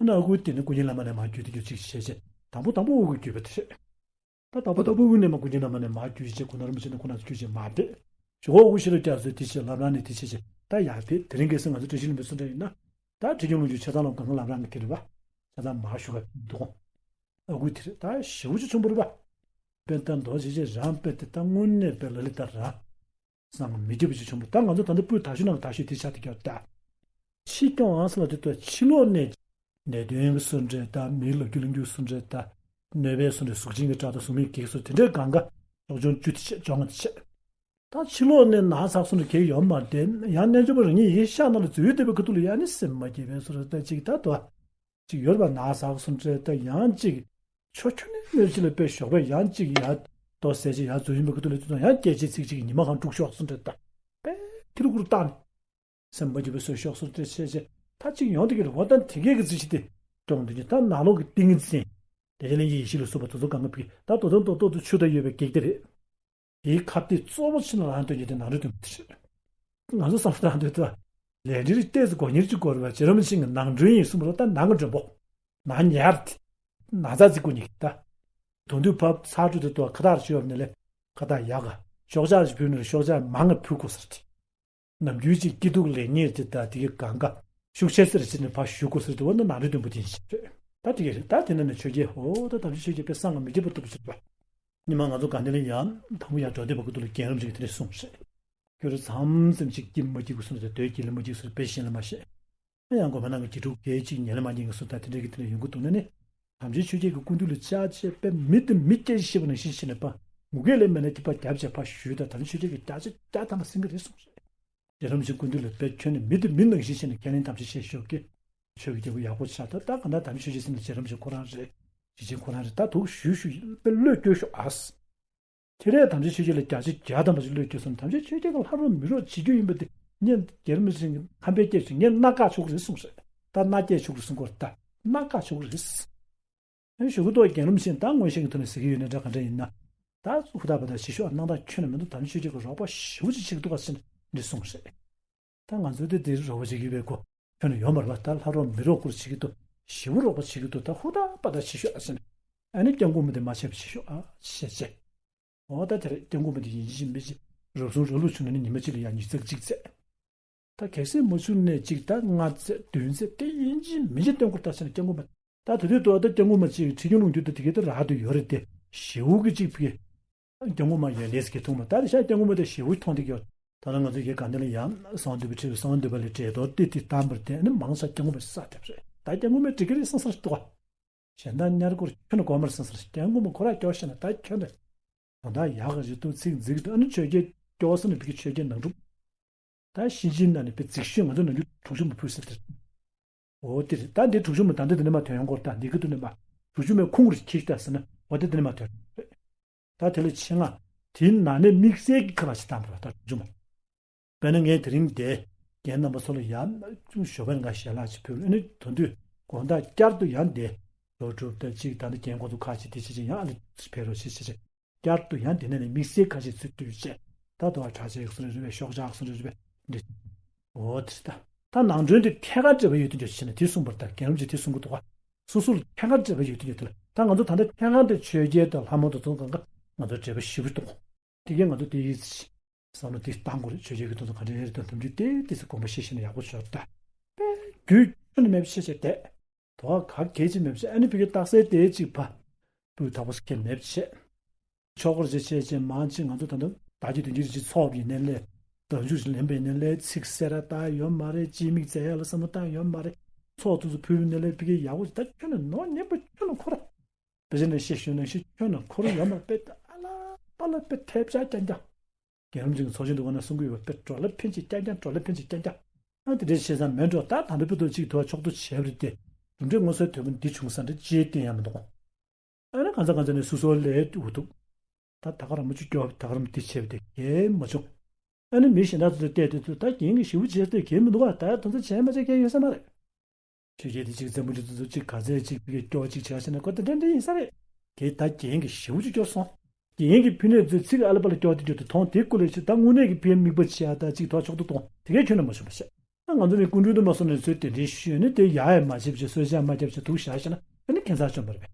ཨ་ན་ཨ་ཁུ་དེ་ནས་སྐུ་ཉིད་བླ་མ་ནས་མར་བརྒྱུད་དེ་རྒྱུད་གཅིག་བྱས་བྱས་དང་པོ་དང་པོ་ཨ་ཁུ་བརྒྱུད་པ་དེ་རེད། ད་ད་པོ་ད་པོ་དབུ་ནས་མ་ཀུན་མཁྱེན་བླ་མ་ནས་མར་བརྒྱུད་ཅེས་ཁོ་ན་རིན་པོ་ཆེ་ནས་ཁོ་ན་ཚོ་བརྒྱུད་ཅེས་མ་འབད། ཞུ་གོ་དབུ་ཤེས་རབ་རྒྱ་མཚོས་དེ་བྱས་ལམ་རང་ནས་དེ་བྱས་ཅེས་ད་ཡར་འབད། དེ་རིང་ཁ་སང་ང་ཚོ་བཀྲ་ཤིས་ལྷུན་པོའི་གསུང་འཕྲིན་ཡིན་ན། ད་ཁྲིད་སྐྱོང་ལོ་རྒྱུས་ཆ་ཚང་ལ་གང་ག་ལམ་རང་གི་དེ་རེད་པ། ཆ་ཚང་མར་ཞུ་ག་འདུག་གོ། ཨ་ཁུ་དེ་རེད། ད་ཞེ་པོ་ཅིག་ཆེན་པོ་རེད་པ། དཔེ་ད་མདོ་ཆེ་ཆེ་རང་དཔེ་དེ་ད་དངོས་གནས་དཔེ་ལ་ལི་ད་རང་། བསམ་མི་ཁྱབ་པ་ཅིག་བྱུང་བ། ད་ང་ཚོ་ད་ལྟ་སྤུས་དག་ཤོས་ནང་གི་དག་ཤོས་དེ་ཆགས་བསྡད་ཀྱི་ཡོད་ད། ཕྱི་སྐྱོང་ཨང་ས་ལ་དེ་ལྟར་ཕྱི་ལོགས་ནས་ནད་གདོན་གྱི་གསུང་འདྲེ་དང་མིའི་ལོ་རྒྱུས་གླེང་རྒྱུ་གསུང་འདྲེ་དང་གནོད་པའི་གསུང་འདྲེ་གཟུགས་ཅན་གྱི་དགྲ་དང་གཟུགས་མེད་ཀྱི་གསུང་དེ་འདྲའི་གང་ག་ཕྱོགས་སྐྱོང་བཅུ་དེ་བྱས་བཅོ་ལྔ་དེ་བྱས། ད་ཕྱི་ལོགས་ནས་ན་ཚ་གསུང་འདྲེ་གང་ཡང་ཡོད་མ་རེད། ཡང་རྣལ་འབྱོར་པ་རང་ཉིད་ཡིད་ཤགས་ནང་ལ་འཛུལ་བསྡད་པའི་ཁ་ཐུག་ལ་ཡང་ནི་སེམས་མ་སྐྱིད་པའི་བཟོ་འདྲ་ཅིག་ད་དོ། ཅིག་ཡོད་རེད་པ། ན་ཚ་གསུང་འདྲེ་ད་ཡང་ཅིག་ཆོ་ཁྱོད་ནི་གནོད་བྱེད་ལ་དཔེ་ཞོགས་པས་ཡང་ཅིག་ཡར་རྡོ་ཟེར་ཅིག་ཡར་འཛུལ་ཡིན་པའི་ཁ་ཐུག་ལ་དུས་ཚོད་ཡང་སྐད་ཆའི་ཚིག་ཅིག་ཉི་མ་གང་དཀྲུག་ཤོག་གསུང་འདྲེ་ད་དཔེ་ཐི་རུ་གུ་རུ་བཏགས་ནས། སེམས་པ་སྐྱིད་པོ་བཟོས་ཤོག་གསུང་འདྲེ་བྱས་བྱས་ད་ཅིག་ཡོང་དེ་གི་རེད། འོ་ད་དེ་གས་ཀྱི་རྩིས་གཞི་དེ་སྐྱོང་འདུག་ཅིང་ད་ནང་ལོགས་ཀྱི་ཏིང་ངེ་འཛིན་བདེ་ཆེན་གླིང་གི་ཡེ་ཤེས་ལ་སོགས་པ་དེ་ཚོ་གང་ག་ཕིག་ད་དོ་དམ་ཏོག་ཏོག་ཏུ་ཆུ་ད་ཡོད་པའི་གེགས་དེ་རེད། དེའི་ཁ་གཏད་གཙོ་བོ་ཕྱི་ལ་རང་སྟོན་གྱི་དེ་ནང་ཁྲོལ་སྟོན་པ་དེ་རེད། ང་ཚོ་བསམ་བློ་བཏང་དུས་ད་ལས་འབྲེལ་ལྟས་ཚོ་སྒོ་གཉེར་གྱི་སྐོར་བ་རྗེ་རིན་པོ་ཆེ་གི་ནང་ཁྲོལ་ཡིན་གསུངས་པ་ལ་ད་ནང་གི་མགྲོན་པོ་ནང་ཉར་དེ་ན་ཚ་ཚིག་ཀུན་ཉིད་ཀྱི་ད་དོན་དུ་ཕབ་ཚར་གྲུ་དེ་ཏོ་ཁ་བཏགས་ཞུ་བ་ནི་ལས་ཁ་བཏགས་ཡག་ག་ཤོག་ཆག་ཞིག་ཕུལ་ནས་ཤོག་ཆག་མང་ང་ཕུལ་དགོས་ཟེར་ཏེ། ནམ་རྒྱུན་གྱི་སྐྱིད་སྡུག་ལེགས་ཉེས་དེ་དག་དེ་གའི་གང་ག་ཤུགས་ཆེ་སེར་བྱས་ནས་ཕར་ཞུ་དགོས་ཟེར་དུས་འོ་ན་ནང་རེ་དོན་པོ་དེ་ཡིན་ཞེས་རེད། ད་དེ་ག་རེད། ད་དེ་ནང་ནས་ཆོས་རྒྱལ་འོ་ད་དམ་ཆོས་ཆོས་རྒྱལ་དཔེ་བསམ་ལ་མི་ཁྱབ་པ་ཐུབ་པ་ཞིག་རེད་པ། ཉི་མ་ང་ཚོ་དགའ་ལྡན་ལ་ཡང་དང་པོ་ཡང་འགྲོ་བསྡད་པ་ཁུ་ཐུག་ལ་རྒན་རབས་ཅིག་གིས་དེ་འདྲ་གསུངས་རེད། ཁྱོད་རང་མཚམས་མཚམས་ཅིག་སྐྱིད་མ་སྐྱིད་ཀྱི་སུ་ནས་དོད་སྐྱིད་ལ་མ་སྐྱིད་སུ་དཔེ་གཞན་ལ་མ་བཤད། ཡང་དགོན་པ་ནང་གི་དགེ་ཕྲུག་སྐད་ཅིག་ཉན་ལ་མ་ཉན་གྱི་སུ་དང་དེ་འདྲ་གི་དེ་འདྲ་ཡོང་གི་འདུག་ན་ནི། དམ་ཅན་ཆོས་རྒྱལ་གྱི་སྐུ་མདུན་ལ་བཅར་བྱས་པས་མི་དང་མི་སྐད་ཆ་བཤད་པ་ནང་བཞིན་བྱས་ནས་པ་ངུ་སྐད་ལས་མེད་ན་ཐིགས་པ་བརྒྱབ་བྱས་ཕར་ཞུས་དང་དམ་ཅན་ཆོས་རྒྱལ་གྱིས་བརྒྱ་ཆ་བརྒྱ་ཐམ་པ་ཟིན་གྱི་རེད་གསུངས་རེད། རྗེ་རིན་པོ་ཆེ་སྐུ་མདུན་ལ་དཔེ་ཁྱོན་ནས་མི་དང་མི་ནང་བཞིན་བྱས་ནས་ཁས་ལེན་དམ་བཅའ་བཞེས་ཤོག་གི། ཆོས་ཀྱི་རྒྱལ་པོ་ཡག་པོ་ཆགས། ད་ད་ག་ན་དམ་ཆོས་རྗེ་ཟེར་ནས་རྗེ་རིན་པོ་ཆེ་ཁོ་རང་རེད། རྗེ་ཅན་ཁོ་རང་རེད། ད་དུག་ཞུས་ཞུས་དཔེ་བློས་སྐྱོན་ཤོག་ཨ། ཁྱེད་རས་དམ་ཆོས་ཆོས་རྒྱལ་ལ་བརྒྱ་ཆ་བརྒྱ་ཐམ་པ་ཞིག་བློས་སྐྱོན་སོང་། དམ་ཆོས་ཆོས་རྒྱལ་གྱི་ལྷ་རོགས་མི་རོགས་བྱེད་རྒྱུ་ཡིན་པ་དེ་ངས་རྒྱལ་རིན་པོ་ཆེ་ཁམས་པའི་སྐད་ཞིག་ངས་མནའ་བཀག་ཆོག་གི་རེད་གསུངས་རེད། ད་མནའ་སྐྱེལ་ཆོག་གི་རེད་གསུང་གི་རེད། ད་མནའ་བཀག་ཆོག་གི་རེད། ཨ་ནི་ཞུ་གི་འདུག་རྒན་རིན་པོ་ཆེ་ད་མངོན་ཤེས་ཀྱི་ཐོག་ནས་ཟེར་གྱི་ཡོད་ན་འདྲ་ག་འདྲ་ཡིན་ན། ད་ཧུར་ཐག་པ་ད་བྱེད་ཤོག་ཨ། སྣང་དག་ཁྱོན་ནས་མི་འདུག་དམ་ཆོས་ཆོས་རྒྱལ་གྱི་རོགས་པ་ཞེ་པོ་ཅིག་བྱེད་ཀྱི་འདུག་ག་ཟེར་ནས་འདི་གསུངས་རེད། ད་ང་ཚོས་དེ་འདིར་རོགས་པ་བྱེད་ཀྱི་ཡོད་པའི་སྒོ་ཁྱོན་ནས་ཡོད་མ་རེད་པ། ད་ལྷ་རོགས་མི་རོགས་སྐོར་བྱེད་ཀྱི་འདུག་ཞེ་པོ་རོགས་པ་བྱེད་ཀྱི་འདུག་ད་ཧུར་ཐག་པ་ད་བྱེད་ཤོག་ཨ་ཟེར་ནས། ཨ་ནི་སྐྱབས་མགོན་པོ་འདི་མ་ཆད་པ་བྱེད་ཤོག་ཨ་ཞེས་བྱས། འོ་ད་དེ་རེད། སྐྱབས་མགོན་པོ་འདི་ཡིན་གཅིག་མིན་གཅིག་ རབ་བྱུང་རབ་ལུག་བྱུང་ན་ནི་ཉི་མ་གཅིག་ལ་ཡང་ཉིས་བརྩེགས་གཅིག་བརྩེགས། ད་གལ་སྲིད་མ་བྱུང་ནས་གཅིག་ད་ལྔ་བརྩེགས་བདུན་བརྩེགས་དེ་ཡིན་གཅིག་མིན་གཅིག་སྟོན་དགོས། ད་བྱས་ན་སྐྱབས་མགོན་མ། ད་དེ་དུས་དུ་ད་སྐྱབས་མགོན་མ་གཅིག་ཁྲི་སྐྱོང་ལུང་རྒྱུད་དུ་དེ་གའི་ད་རག་ཏུ་ཡོད་རེད་དེ། ཞེ་བོ་གི་གཅིག་ཕི་སྐྱབས་མགོན་མ་ཡོན་ཏན་ཟེར་གི་མཐོང་མ། ད་དེ་ཤ་སྐྱབས་མགོན་མ་དེ་ཞེ་བོ་མཐོང་དེ་གི་ཡོད། ད་ལྟ་ང་ཚོ་ཡི་ག་འདི་ལ་ཡང་གསང་འདུས་པ་ཁྲི་གསང་འདུས་པ་ལས་བྲེས་རྡོར་ཏི་ཏི་བཏང་བར་དེ་ཨ་ནི་མང་ས་སྐྱབས་མགོན་མ་ས་དེབ་རེད། ད་སྐྱབས་མགོན་མ་འགྲིག་གི་རེད་བསམ་སར་ཏོ། གཞན་དག་ཉར་སྐོར་ཁྱོད་ནི་གོ་མར་སོང་ཟེར། སྐྱབས་མགོན་མ་ཁོ་ར་སྐྱོར་ཤེས་ན་ད་ཁྱོད་ནི། ད་ལྟ་ཡག་གི་རེད་འདུག་ཚིག་འཛིག་འདུག་ཨ་ནི་ཆོས་རྒྱལ་སྐྱོར་སོང་ནི་བི་གི་ཆོས་རྒྱལ་ནང་དྲུག་ད་གཤིན་རྗེའི་ནང་ནས་བི་འཛིག་ཤོས་ང་ཚོ་ནང་རྒྱུ་དྲུག་ཅུ་མ་ཕུལ་ཟེར་དེ། འོ་དེ་རེད། ད་འདི་དྲུག་ཅུ་མ་ད་འདི་དེ་ནས་མ་ཐོན་ཡོང་སྐོར་ད་འདི་གི་དུ་ནས་མ་དྲུག་ཅུ་མའི་ཁུངས་རེ་ཁྱེར་ད་ཟེར་ན་འོ་དེ་དེ་ནས་མ་ཐོན་རེད། ད་དེ་ལས་ཆེད་མངགས་དེའི་ནང་ནས་དམིགས་བསལ་གྱི་ཁ་ལ་ཞིག་བཏང་བ་ད་དྲུག་ཅུ་མ། དཔེར་ན་ངས་དེ་རིང་འདིར་རྒན་རྣམ་པ་ཚོ་ལ་ཡང་ཅུང་ཞོ་བན་འགའ་ཞལ་ལག་ཅིག་ཕུལ། ཨ་ནི་དོན་དུ་དགོང་དག་བསྐྱར་དུ་ཡང་འདིར་ལོ་དྲུག་ད་ཅིག་ད་ནི་རྒན་ཁོང་ཚོ་ཁ་ཅིག་དེ་ཅི་ཅི་ཡང་ཨ་ནི་ཕེབས་རོགས་ཞེས་ཞེས་ཞེས་བསྐྱར་དུ་ཡང་འདི་ནས་ནི་དམིགས་བསལ་ཁ་ཤས་ཚུད་དུས་བྱས་ད་དུ་བ་གྲྭ་ཆས་ཡག་སོང་རེ་རེ་བས་ཤོག་ཆག་སོང་རེ་རེ་བས་འདི། འོ་དེ་ད་ད་ནང་དོན་དེ་ཐད་ཀར་འབྲེལ་བ་ཡོད་དུ་འཇོག་བྱས་ན་དེ་གསུངས་པར་ད་རྒན་རབས་ཀྱིས་དེ་གསུང་གི་འདུག་ག་སོ་སོར་ཐད་ཀར་འབྲེལ་བ་ཡོད་དུ་ཡོད་དུ་ལ་ད་ང་ཚོ་ད་ལྟ་ཐད་ཀར་དེ་ཆོས་རྒྱལ་དང་ལྷ་མོ་དང་ཚོ་གང་ག་ང་ཚོ་འབྲེལ་བ་ཞིབ་པོ་གཏོང་། དེ་གས་ང་ཚོ་དེ་ཡིས་བསམ་བློ་དེ་བཏང་དགོས་རེད། ཆོས་རྒྱལ་གྱི་དོན་དུ་ག་འདྲ་རེད་དང་དམ་ཆོས་དེ་དེ་ཚོ་དགོངས་པ་བཞེས་ཤེས་ན་ཡག་པོ་ཞོར་ད་དཔེ་རྒྱུས་ཁྱོན་ནས་མེད་པ་ཤེས་བྱས་བསྡད། དོ་ག་གལ་ཆེ་མེད་པ་ཤེས་ཨ་ནི་བི་གའི་རྟགས་གསལ་དེ་གཅིག་ཕ་སྤུས་དག་པོ་ཞིག་ཁྱེད་མེད་པ་བྱས། ཆོག་གོ་རེ་བྱས་བྱས་བྱས་མང་ཆེ་ང་ཚོ་ད་ལྟ་ད་ཀྱི་དུས་འགྱུར་གྱི་ཚོགས་པའི་ནས་ལས་དང་ཆུ་ཞིག་ལེན་པའི་ནས་ལས་ཚིག་གསལ་ར་བཏགས་ཡོད་མ་རེད། ཅི་མིག་བཙལ་ཡ་ལ་བསམ་བློ་བཏང་ཡོད་མ་རེད། ཚོགས་དུས་སུ་ཕུལ་བའི་ནས་ལས་བི་གའི་ཡག་པོ་ཞིག་ད་ཁྱོན་ནས་ནོར་ཉེན་པོ་ཁྱོན་ནས་ཁོ་ར། དཔེ་ཆ་ནས་བཤད་ཞུས་ནང་བཞིན་ཁྱོད་ནང་འཁོར་ཡོད་མ་དཔེ་ཨ་ལ་པ་ལ་དཔེ་ཐེབས་ཆག་རྐྱང་རྐྱང་། རྒན་རབས་ཅིག་གི་ཚོགས་ཆེན་དུ་བ་ན་གསུང་གི་ཡོད་པ་དཔེ་བྲོ་ལ་ཕན་ཅིག་རྐྱང་རྐྱང་བྲོ་ལ་ཕན་ཅིག་རྐྱང་རྐྱང་། ཨ་དེ་འདྲའི་བཤད་ས་མེད་འགྲོ། ད་ད་འདི་དཔེ་དོ་ཅིག་དུ་བ་ཕྱོགས་བསྡུ་བྱས་པ་རེད་དེ། གྲུབ་འབྲས་མངོན་གསལ་དོད་པོ་འདི་བྱུང་ས་འདྲ་ཅེས་བསྟན་ཡ་མི་འདུག་ཨ་ནི་གང་ཚ་གང་ཚ་ནས་སུ་སོ་ལས་འུ་ཐུག་ད་ད་ག་རང་མ་ཅིག་སྐྱོ་བ་ད་ག་རང་འདི་བྱས་པ་དེ་གས་མ་བྱུང་། ཨ་ནི་མི་གཞན་དག་ཚོ་བལྟས་དུས་ད་རྒན་གྱི་ཞེ་པོ་བྱས་ཏེ་གས་མི་འདུག་ག་ད་དོན་ཚ་བྱས་མ་བྱས་གས་ཡོད་ས་མ་རེད། ཆོས་རྒྱལ་དེ་གཅིག་བཙན་པོ་རི་ཚོ་གཅིག་ག་ཚད་གཅིག་ཕི་གེ་སྐྱོ་གཅིག་བྱས་ཟེར་ན་ཁོ་དེ་འདྲ་འདྲ་ཡིན་ས་རེད། དེ་ད་རྒྱན་གྱི་ཞེ་པོ་ཅིག་སྐྱོ་སོང་། རྒྱན་གྱི་ཕི་ནས་ཚོས་ཚིག་ཨ་ལ་པ་ལ་སྐྱོ་དེ་འགྱུར་དུ་མཐོང་དེ་ཀུ་ལས་ཆེ་ད་དངོས་གནས་ཀྱི་ཕི་མིག་པ་ཆེ་ཨ་ད་གཅིག་ཐོག་ཕྱོགས་དུ་གཏོང་དེ་གས་ཁྱོན་ནས་མ་བྱུང་བ་བཤད། ད་ང་ཚོ་ནི་སྐུ་མགྲོན་དུ་མ་སོང་ནས་ཚོས་དེ་འདྲའི་ཤོད་ནི་དེ་ཡ་ཡ་མ་བྱེད་བྱེད་གསོལ་ཇ་མ་རྒྱབ་བྱེད་དུག་བཞག་བྱས་ན་ཨ་ནི་ཁྱད་མཚར་བྱུང་བ་རེད།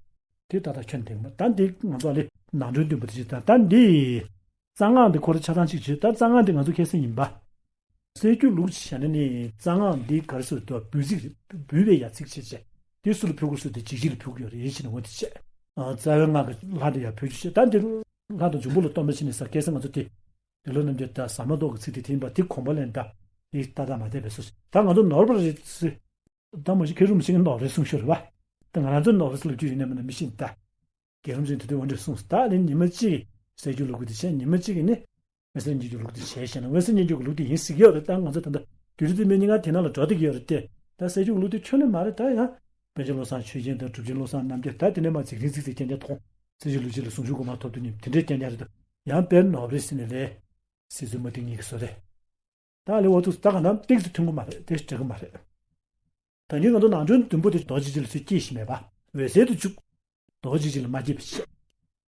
དེ་ད་ལྟ་ཁྱོན་དེ་མ་ད་འདི་ང་ཚོ་ཨ་ལེ་ནང་དོན་བདུན་པོ་དེ་ཅིག་ད་ད་འདི། རྩ་སྔགས་འདི་ཁོ་རང་ཆ་ཚང་གཅིག་བྱེད་ད་རྩ་སྔགས་འདི་ང་ཚོ་ཁ་སང་ཡིན་པ། གསེར་འགྱུར་ལུགས་ཀྱི་བྱས་ན་ནི་རྩ་སྔགས་འདི་ག་རེ་ཟེར་དུས་འབུལ་ཚིག་རེད། འབུལ་བའི་ཡ་ཚིག་བྱེད་བྱས། དེ་སུ་ལ་ཕུལ་དགོས་ཟེར་དུས་འཇིགས་བྱེད་ལ་ཕུལ་གྱི་ཡོད་རེད་ཟེར་ནས་འོ་དེ་བྱས། རྩ་བའི་སྔགས་ཀྱི་ལྷ་འདི་ཡ་ཕུལ་རྒྱུ་བྱས་ད་འདི་ལྷ་དང་འབྱུང་པོ་ལ་གཏོར་མ་བྱས་ནས་ས་ཁ་སང་ང་ཚོ་དེ། འདི་ལོ་རྣམ་རྒྱལ་ད་ཟ་མ་ཏོག་གི་ཚིག་དེ་དེ་ཡིན་པ་དེ་གོམས་པ་ལེན་ད། དེ་ཏག་ཏག་མ་བསྡད་པའི་སོ་ད་ང་ཚོ་ནོར་བ་རེད་ཟེར། ད་མ་གཞི་ཁེ་རུམ་ཞིག་ནོར་རེད་གསུངས་ཤོར་བ། ད་ང་རང་ཚོ་ནོར་བ་ཟེར་ལབ་རྒྱུ་ཡིན་ནམ་མིན་ན་མི་ཤེས་ད། རྒན་རབས་ཅན་དེ་དུས་འོ་འདྲས་གསུངས་སོ། ད་ནི་ཉི་མ་གཅིག་གསེར་འགྱུར་ལུགས་ཀྱི་དེ་བྱས་ཉི་མ་གཅིག་གི་ནི། དབེན་གསལ་སྙན་བརྒྱུད་ལུགས་དེ་བྱས་ཤེ་ན་དབེན་གསལ་སྙན་བརྒྱུད་ལུགས་དེ་ཡིན་ཟེར་གྱི་ཡོད་རེད། ད་ང་ཚོ་ད་ལྟ་དུས་རབས་དེ་མི་ཉིན་ང་དེ་ནང་ལ་འགྲོ་བསྡད་ཀྱི་ཡོད་རེད་དེ། ད་གསེར་འགྱུར་ལུགས་དེ་ཁྱོན་ནས་མ་རེད། ད་ཡང་པཎ་ཆེན་བློ་བཟང་ཆོས་རྒྱན་དང་གྲུབ་ཆེན་བློ་བཟང་རྣམ་རྒྱལ་ད་དེ་ནས་མ་འཛིག་རིང་འཛིག་རྩིས་རྐྱང་རྐྱང་མཐོང་། གསེར་འགྱུར་ལུགས་གཅིག་ལ་ཟུང་འཇུག་གོང་མ་ཐོབ་དུས་ནི་དེ་འདྲའི་རྐྱང་རྐྱང་རེད་དོ། ཡང་དཔེར་ནོར་བུ་རེད་ཟེར་ནས་ལས། སྲིད་ཚོད་མ་ཏིག་གཉིས་ཀྱི་བཟོ་རེད། ད་ལས་འོ་ཐུག་ད་ག་ནམ་ཏིག་ཙི་མཐུན་གོ་མ་རེད་དེ་འགྲིག་གི་མ་རེད། ད་ནི་ང་ཚོ་ནང་དོན་བདུན་པོ་དེ་རྡོ་རྗེ་གཅིག་ལ་ཚུར་སྐྱེས་ཤིང་མེད་པ། འོད་གསལ་དུ་བཅུག་རྡོ་རྗེ་གཅིག་ལ་མ་སྐྱེས་པ་བྱས།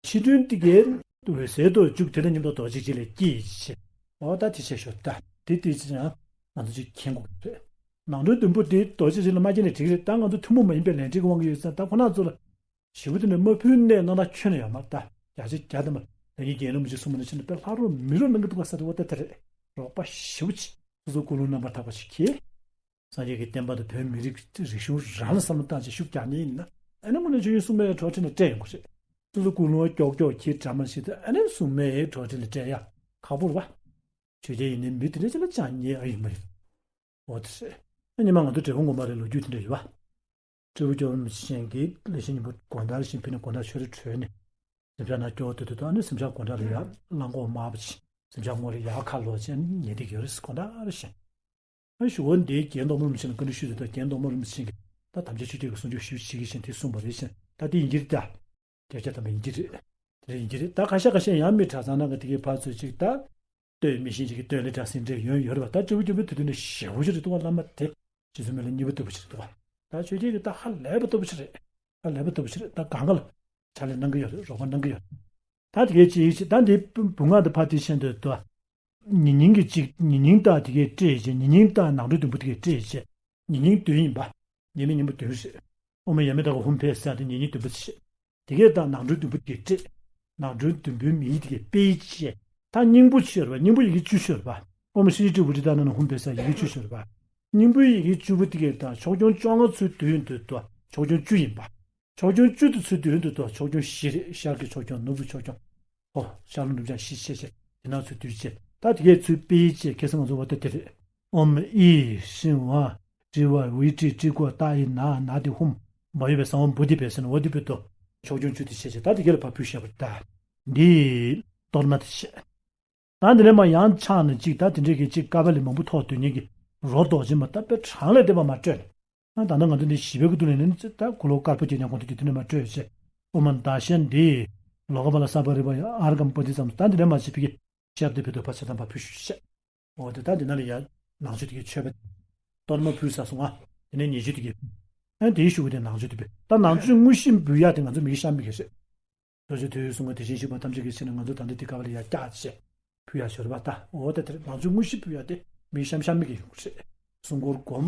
ཕྱི་དོན་ཏིག་གེ་འོད་གསལ་དུ་བཅུག་དེ་ལ་མཉམ་དུ་རྡོ་རྗེ་གཅིག་ལ་སྐྱེས་བྱས། འོ་ད་དེ་བྱས་ཤོག་ད་དེ་དེ་ཅི་ཡང་ང་ཚོ་ཅིག་མཁྱེན་དགོས་རེད། ནང་དོན་བདུན་པོ་དེ་རྡོ་རྗེ་གཅིག་ལ་མ་སྐྱེས་ནས་འགྲིག་རེད། ད་ང་ཚོ་ཐུན་མོང་མ་ཡིན་པའི་ལས་འབྲས་ཀྱི་དབང་གིས་ཡོད་ཙང་ད་ཁོ་ན་ཚོ་ལ། ཞེ་པོ་དེ་ནས་མ་ཕུལ་ནས་གནང་ན་ཁྱོན་ནས་ཡོད་མ་རེད་ད། བརྒྱ་ཆ་བརྒྱ་དེ་མ་ལ་ངའི་རྒན་ལོ་མི་ཆེ་གསུང་མ་ནས་ཕྱིན་ན་དཔེ་ལྷ་རོགས་མི་རོགས་གནང་གི་འདུག་ག་ས་དེ་འོ་ད་དེ་རེད། རོགས་པ་ཞེ་པོ་ཆེ། སོ་སོ་ཀུན་སློང་རྣམ་པར་དག་པ་ཞིག་གིས། སངས་རྒྱས་ཀྱི་བསྟན་པ་དང་བོད་མི་རིགས་རིག་གཞུང་རང་ལ་བསམ་བློ་བཏང་བྱས་ཤུགས་རྒྱག་མཁན་ཡིན་ན་ཨ་ནི་དངོས་གནས་ཆོས་ཡོན་སྲུང་མའི་གྲོགས་ཁྲིད་ནས་སྤྲད་ཡོང་གི་རེད། སོ་སོ་ཀུན་སློང་ཀྱོག་ཀྱོག་ཁྱི་འདྲ་མ་ཞིག་དང་ཨ་ནི་སྲུང་མའི་གྲོགས་ཁྲིད་ནས་སྤྲད་ཡ་ཁག་པོ་རེད་བ། ཆོས་རྒྱལ་ཡིན་ནའི་མི་དེ་འདྲ་ཅིག་ལ་ཅང་ཉེ་ཨ་ཡོད་མ་རེད། འོ་དེ་རེད། ཨ་ཉི་མ་ང་ཚོ་འབྲས་སྤུངས་དགོན་པ་ལ་ལོ་རྒྱུས་དེ་འདྲ་ཡོད་བ། སྤྲེའུ་སྐྱོབ་རིན་པོ་ཆེ་མཆོག་གིས་ལེགས་བཤད་སྙིང་པོ་དགོང་དག་རེ་བཞིན་ཕུལ་ནས་དགོང་དག་ཆུ་ཚོད་བྲོས་ནས། གཟིམ་ཤག་ནང་སྐྱོ་དུ་དུ་དུ་ཨ་ནི་གཟིམ་ཤག་སྒོ་འགྲམ་ལ་ཡར་གླང་གོག་དམར་པོ་ཆེ་གཟིམ་ཤག་ངོས་ལ་ཡར་ཁ་ལོག་བྱས་ཉལ་བསྡད་ཀྱི་ཡོད་རེད་དགོང་དག་རེ་བཞིན། ཨ་ཞུ་བོ་འདིའི་རྒན་རྡོག་མོ་རིན་པོ་ཆེ་ལ་བཀའ་འདྲི་ཞུས་དུས་ད་རྒན་རྡོག་མོ་རིན་པོ་ཆེ་གིས་ད་དམ་ཅན་ཆོས་རྒྱལ་གྱི་གསུང་ཆོས་ཞུ་བྱེད་ཀྱི་བཞིན་དེ་གསུངས་པ་རེད་བཞིན་ད་དེ་ཡིན་གྱི་རེད་ད། སྐད་ཆ་དམ་པ་ཡིན་གྱི་རེད། དེ་རེད་ཡིན་གྱི་རེད་ད་ཁ་ཤས་ཁ་ཤས་ཡང་མི་གྲྭ་ཚང་ནང་གི་དེ་གའི་ཕར་ཚུར་ཅིག་ད། ལྟོས་མི་ཤེས་ཅིག་གི་ལྟོས་ལེ་དྲག་སེ་འདྲ་ཡོང་ཡོད་རེད་པ། ད་སྤྲེའུ་སྐྱོབ་པའི་དུས་དུས་ནས་ཞེ་པོ་ཞིག་རེད་འདུག་བ། བླ་མ་དེ་རྗེ་བཙུན་མི་ལ་གཉིས་པ་ལྟ་བུ་ཞིག་རེད་འདུག་བ། ད་ཆོས་རྒྱལ་གྱི་ད་ཧ་ལས་པ་ལྟ་བུ་ཞིག་རེད། ཧ་ལས་པ་ལྟ་བུ་ཞིག་རེད། ད་གང་ག་ལ་ཕྱག་ལས་གནང་གི་ཡོད་རེད། རོགས་པ་གནང་གི་ཡོད་རེད། ད་དེ་གའི་ཅིག་ཅིག་ད་འདི་བུ་ང་དང་ཕ་དེ་ཤེས་འདོད་དོ། ཉི་སྙིང་གི་ཅིག་ཉི་སྙིང་ད་དེ་གའི་སྤྲད་བྱས། ཉི་སྙིང་ད་ནང་ཁྲོལ་དུམ་བུ་དེ་གའི་སྤྲད་བྱས། ཉི་སྙིང་བདུན་ཡིན་པ། ཉི་མ་ཉིན་མོ་བདུན་རེད། ཨོ་མ་ཡ་མེ་ད་ག་ཧུམ་ཕེ་ཟེར་དེ་ཉི་སྙིང་བདུན་པ་ཞེས། དེ་གས་དང་ནང་ཁྲོལ་དུམ་བུ་དེ་སྤྲད། ནང་ཁྲོལ་དུམ་བུའི་མིང་དེ་གས་དཔེ་བྱས། ད་སྙིང་པོ་ཆོས་རེད་པ། སྙིང་པོ་ཡི་གེ་བཅུ་ཆོས་རེད་པ། ཨོཾ་ཤྲཱི་ཏྲཱི་ཝུ་ཏི་ཏ་ན་ན་ཧཱུྃ་ཕཊ་ས། ཡི་གེ་བཅུ་ཆོས་རེད་པ། སྙིང་པོའི་ཡི་གེ་བཅུ་པོ་དེ་གའི་ད་ཕྱོགས་སྐྱོང་བཅོ་ལྔ་ཚུར་འདུས་ཡོང་དུས་དུ་ཕྱོགས་སྐྱོང་བཅུ་ཡིན་པ། ཕྱོགས་སྐྱོང་བཅུ་དེ་ཚུར་འདུས་ཡོང་དུས་དུ་ཕྱོགས་སྐྱོང་བཞི་རེད། ཤར་གྱི་ཕྱོགས་སྐྱོང་། ནུབ་ཀྱི་ཕྱོགས་སྐྱོང་། ཨོ། ཤར་ལྷོ་ནུབ་བྱང་བཞི་བྱས་བྱས་དེ་ནང་ཚུར་འདུས་བྱས། ད་དེ་གའི་ཚུར་སྤེལ་བྱས་ཁ་སང་ང་ཚོ་བ་ད་དེ་རེད། ཨོཾ་ཨཱི་ཤྲཱི་ཝ་ཝི་ཏྲཱི་ཏྲཱི་གོ་ཏཱ་ཨི་ན། ན་དེ་ཧཱུྃ། བ་ཡོད་པའི་གསང་བ་བུ་དེ་པས་ཟེར་ན། འོ་དེ་པས་དོ། ཕྱོགས་སྐྱོང་བཅུ་དེ་བྱས་བྱས། ད་དེ་ག་ལ་ཕར་ཕུལ་བཞག་པ་རེད་ད། འདི་གཏོར་མ་དེ་བྱས། ད་འདི་ནས་མར་ཡང་ཕྱག་ནས་གཅིག་ད་དེ་འདྲའི་གི་གཅིག་ཀ་པཱ་ལི་མང་པོ་ཐོགས་སྡོད་མཁན་གྱི་རོ་རྡོ་རྗེ་མ་ད་དཔེ་གྲངས་ལས་འདས་པ་མར་སྤྲོས་ནས། ད་ལྟ་ང་ཚོ་འདི་བཞི་པའི་ཁ་ཐུག་ལ་ནི་ད་གུ་ལོ་དཀར་པོ་རྒྱག་མཁན་ཁོ་ཚོ་གི་དེ་ནས་མར་སྤྲོས་བྱས། ཨོཾ་ད་ཤཱནྟི། ལོ་ཀ་པཱ་ལ་སརྦ་རི་བ་ཡ་ཨརྒྷཾ་པོ་དྷི་ཙམ། ད་འདི་ནས་མར་བྱས་པའི་གི་ཞབས་དེ་བེ་དོ་ཕ་ཆ་དམ་པ་ཕུལ་ཞུ་བྱས། འོ་དེ་ད་འདི་ན་ལ་ཡ་ནང་མཆོད་དེ་གའི་མཆོད་པ། གཏོར་མ་ཕུལ་ཚར་སོང་ང་། དེ་ནས་ཉེ་མཆོད་དེ་གའི་ཕུལ། ཨ་དེའི་གཞུག་གུ་དེ་ནང་མཆོད་དེ་ཕུལ། ད་ནང་མཆོད་དངོས་གཞི་འབུལ་ཡག་དེ་ང་ཚོ་མི་གཤམ་མི་གི་རེད། ལྷོ་ཕྱོགས་དུས་གསུམ་གྱི་དེ་བཞིན་གཤེགས་པ་ཐམས་ཅད་ཀྱི་ཕྱིར་ནས་ང་ཚོ་ད་ལྟ་འདི་ག་བ་ལ་ཡ་བཀྱག་བྱས་ཕུལ་ཡག་ཞོར་བ་ད། འོ་ད་དེ་རེད། ནང་མཆོད་དངོས་གཞི་ཕུལ་ཡག་དེ་མི་གཤམ་གཤམ་མི་གི་ཡོང་གི་རེད། སྲུང་འཁོར་སྒོམ།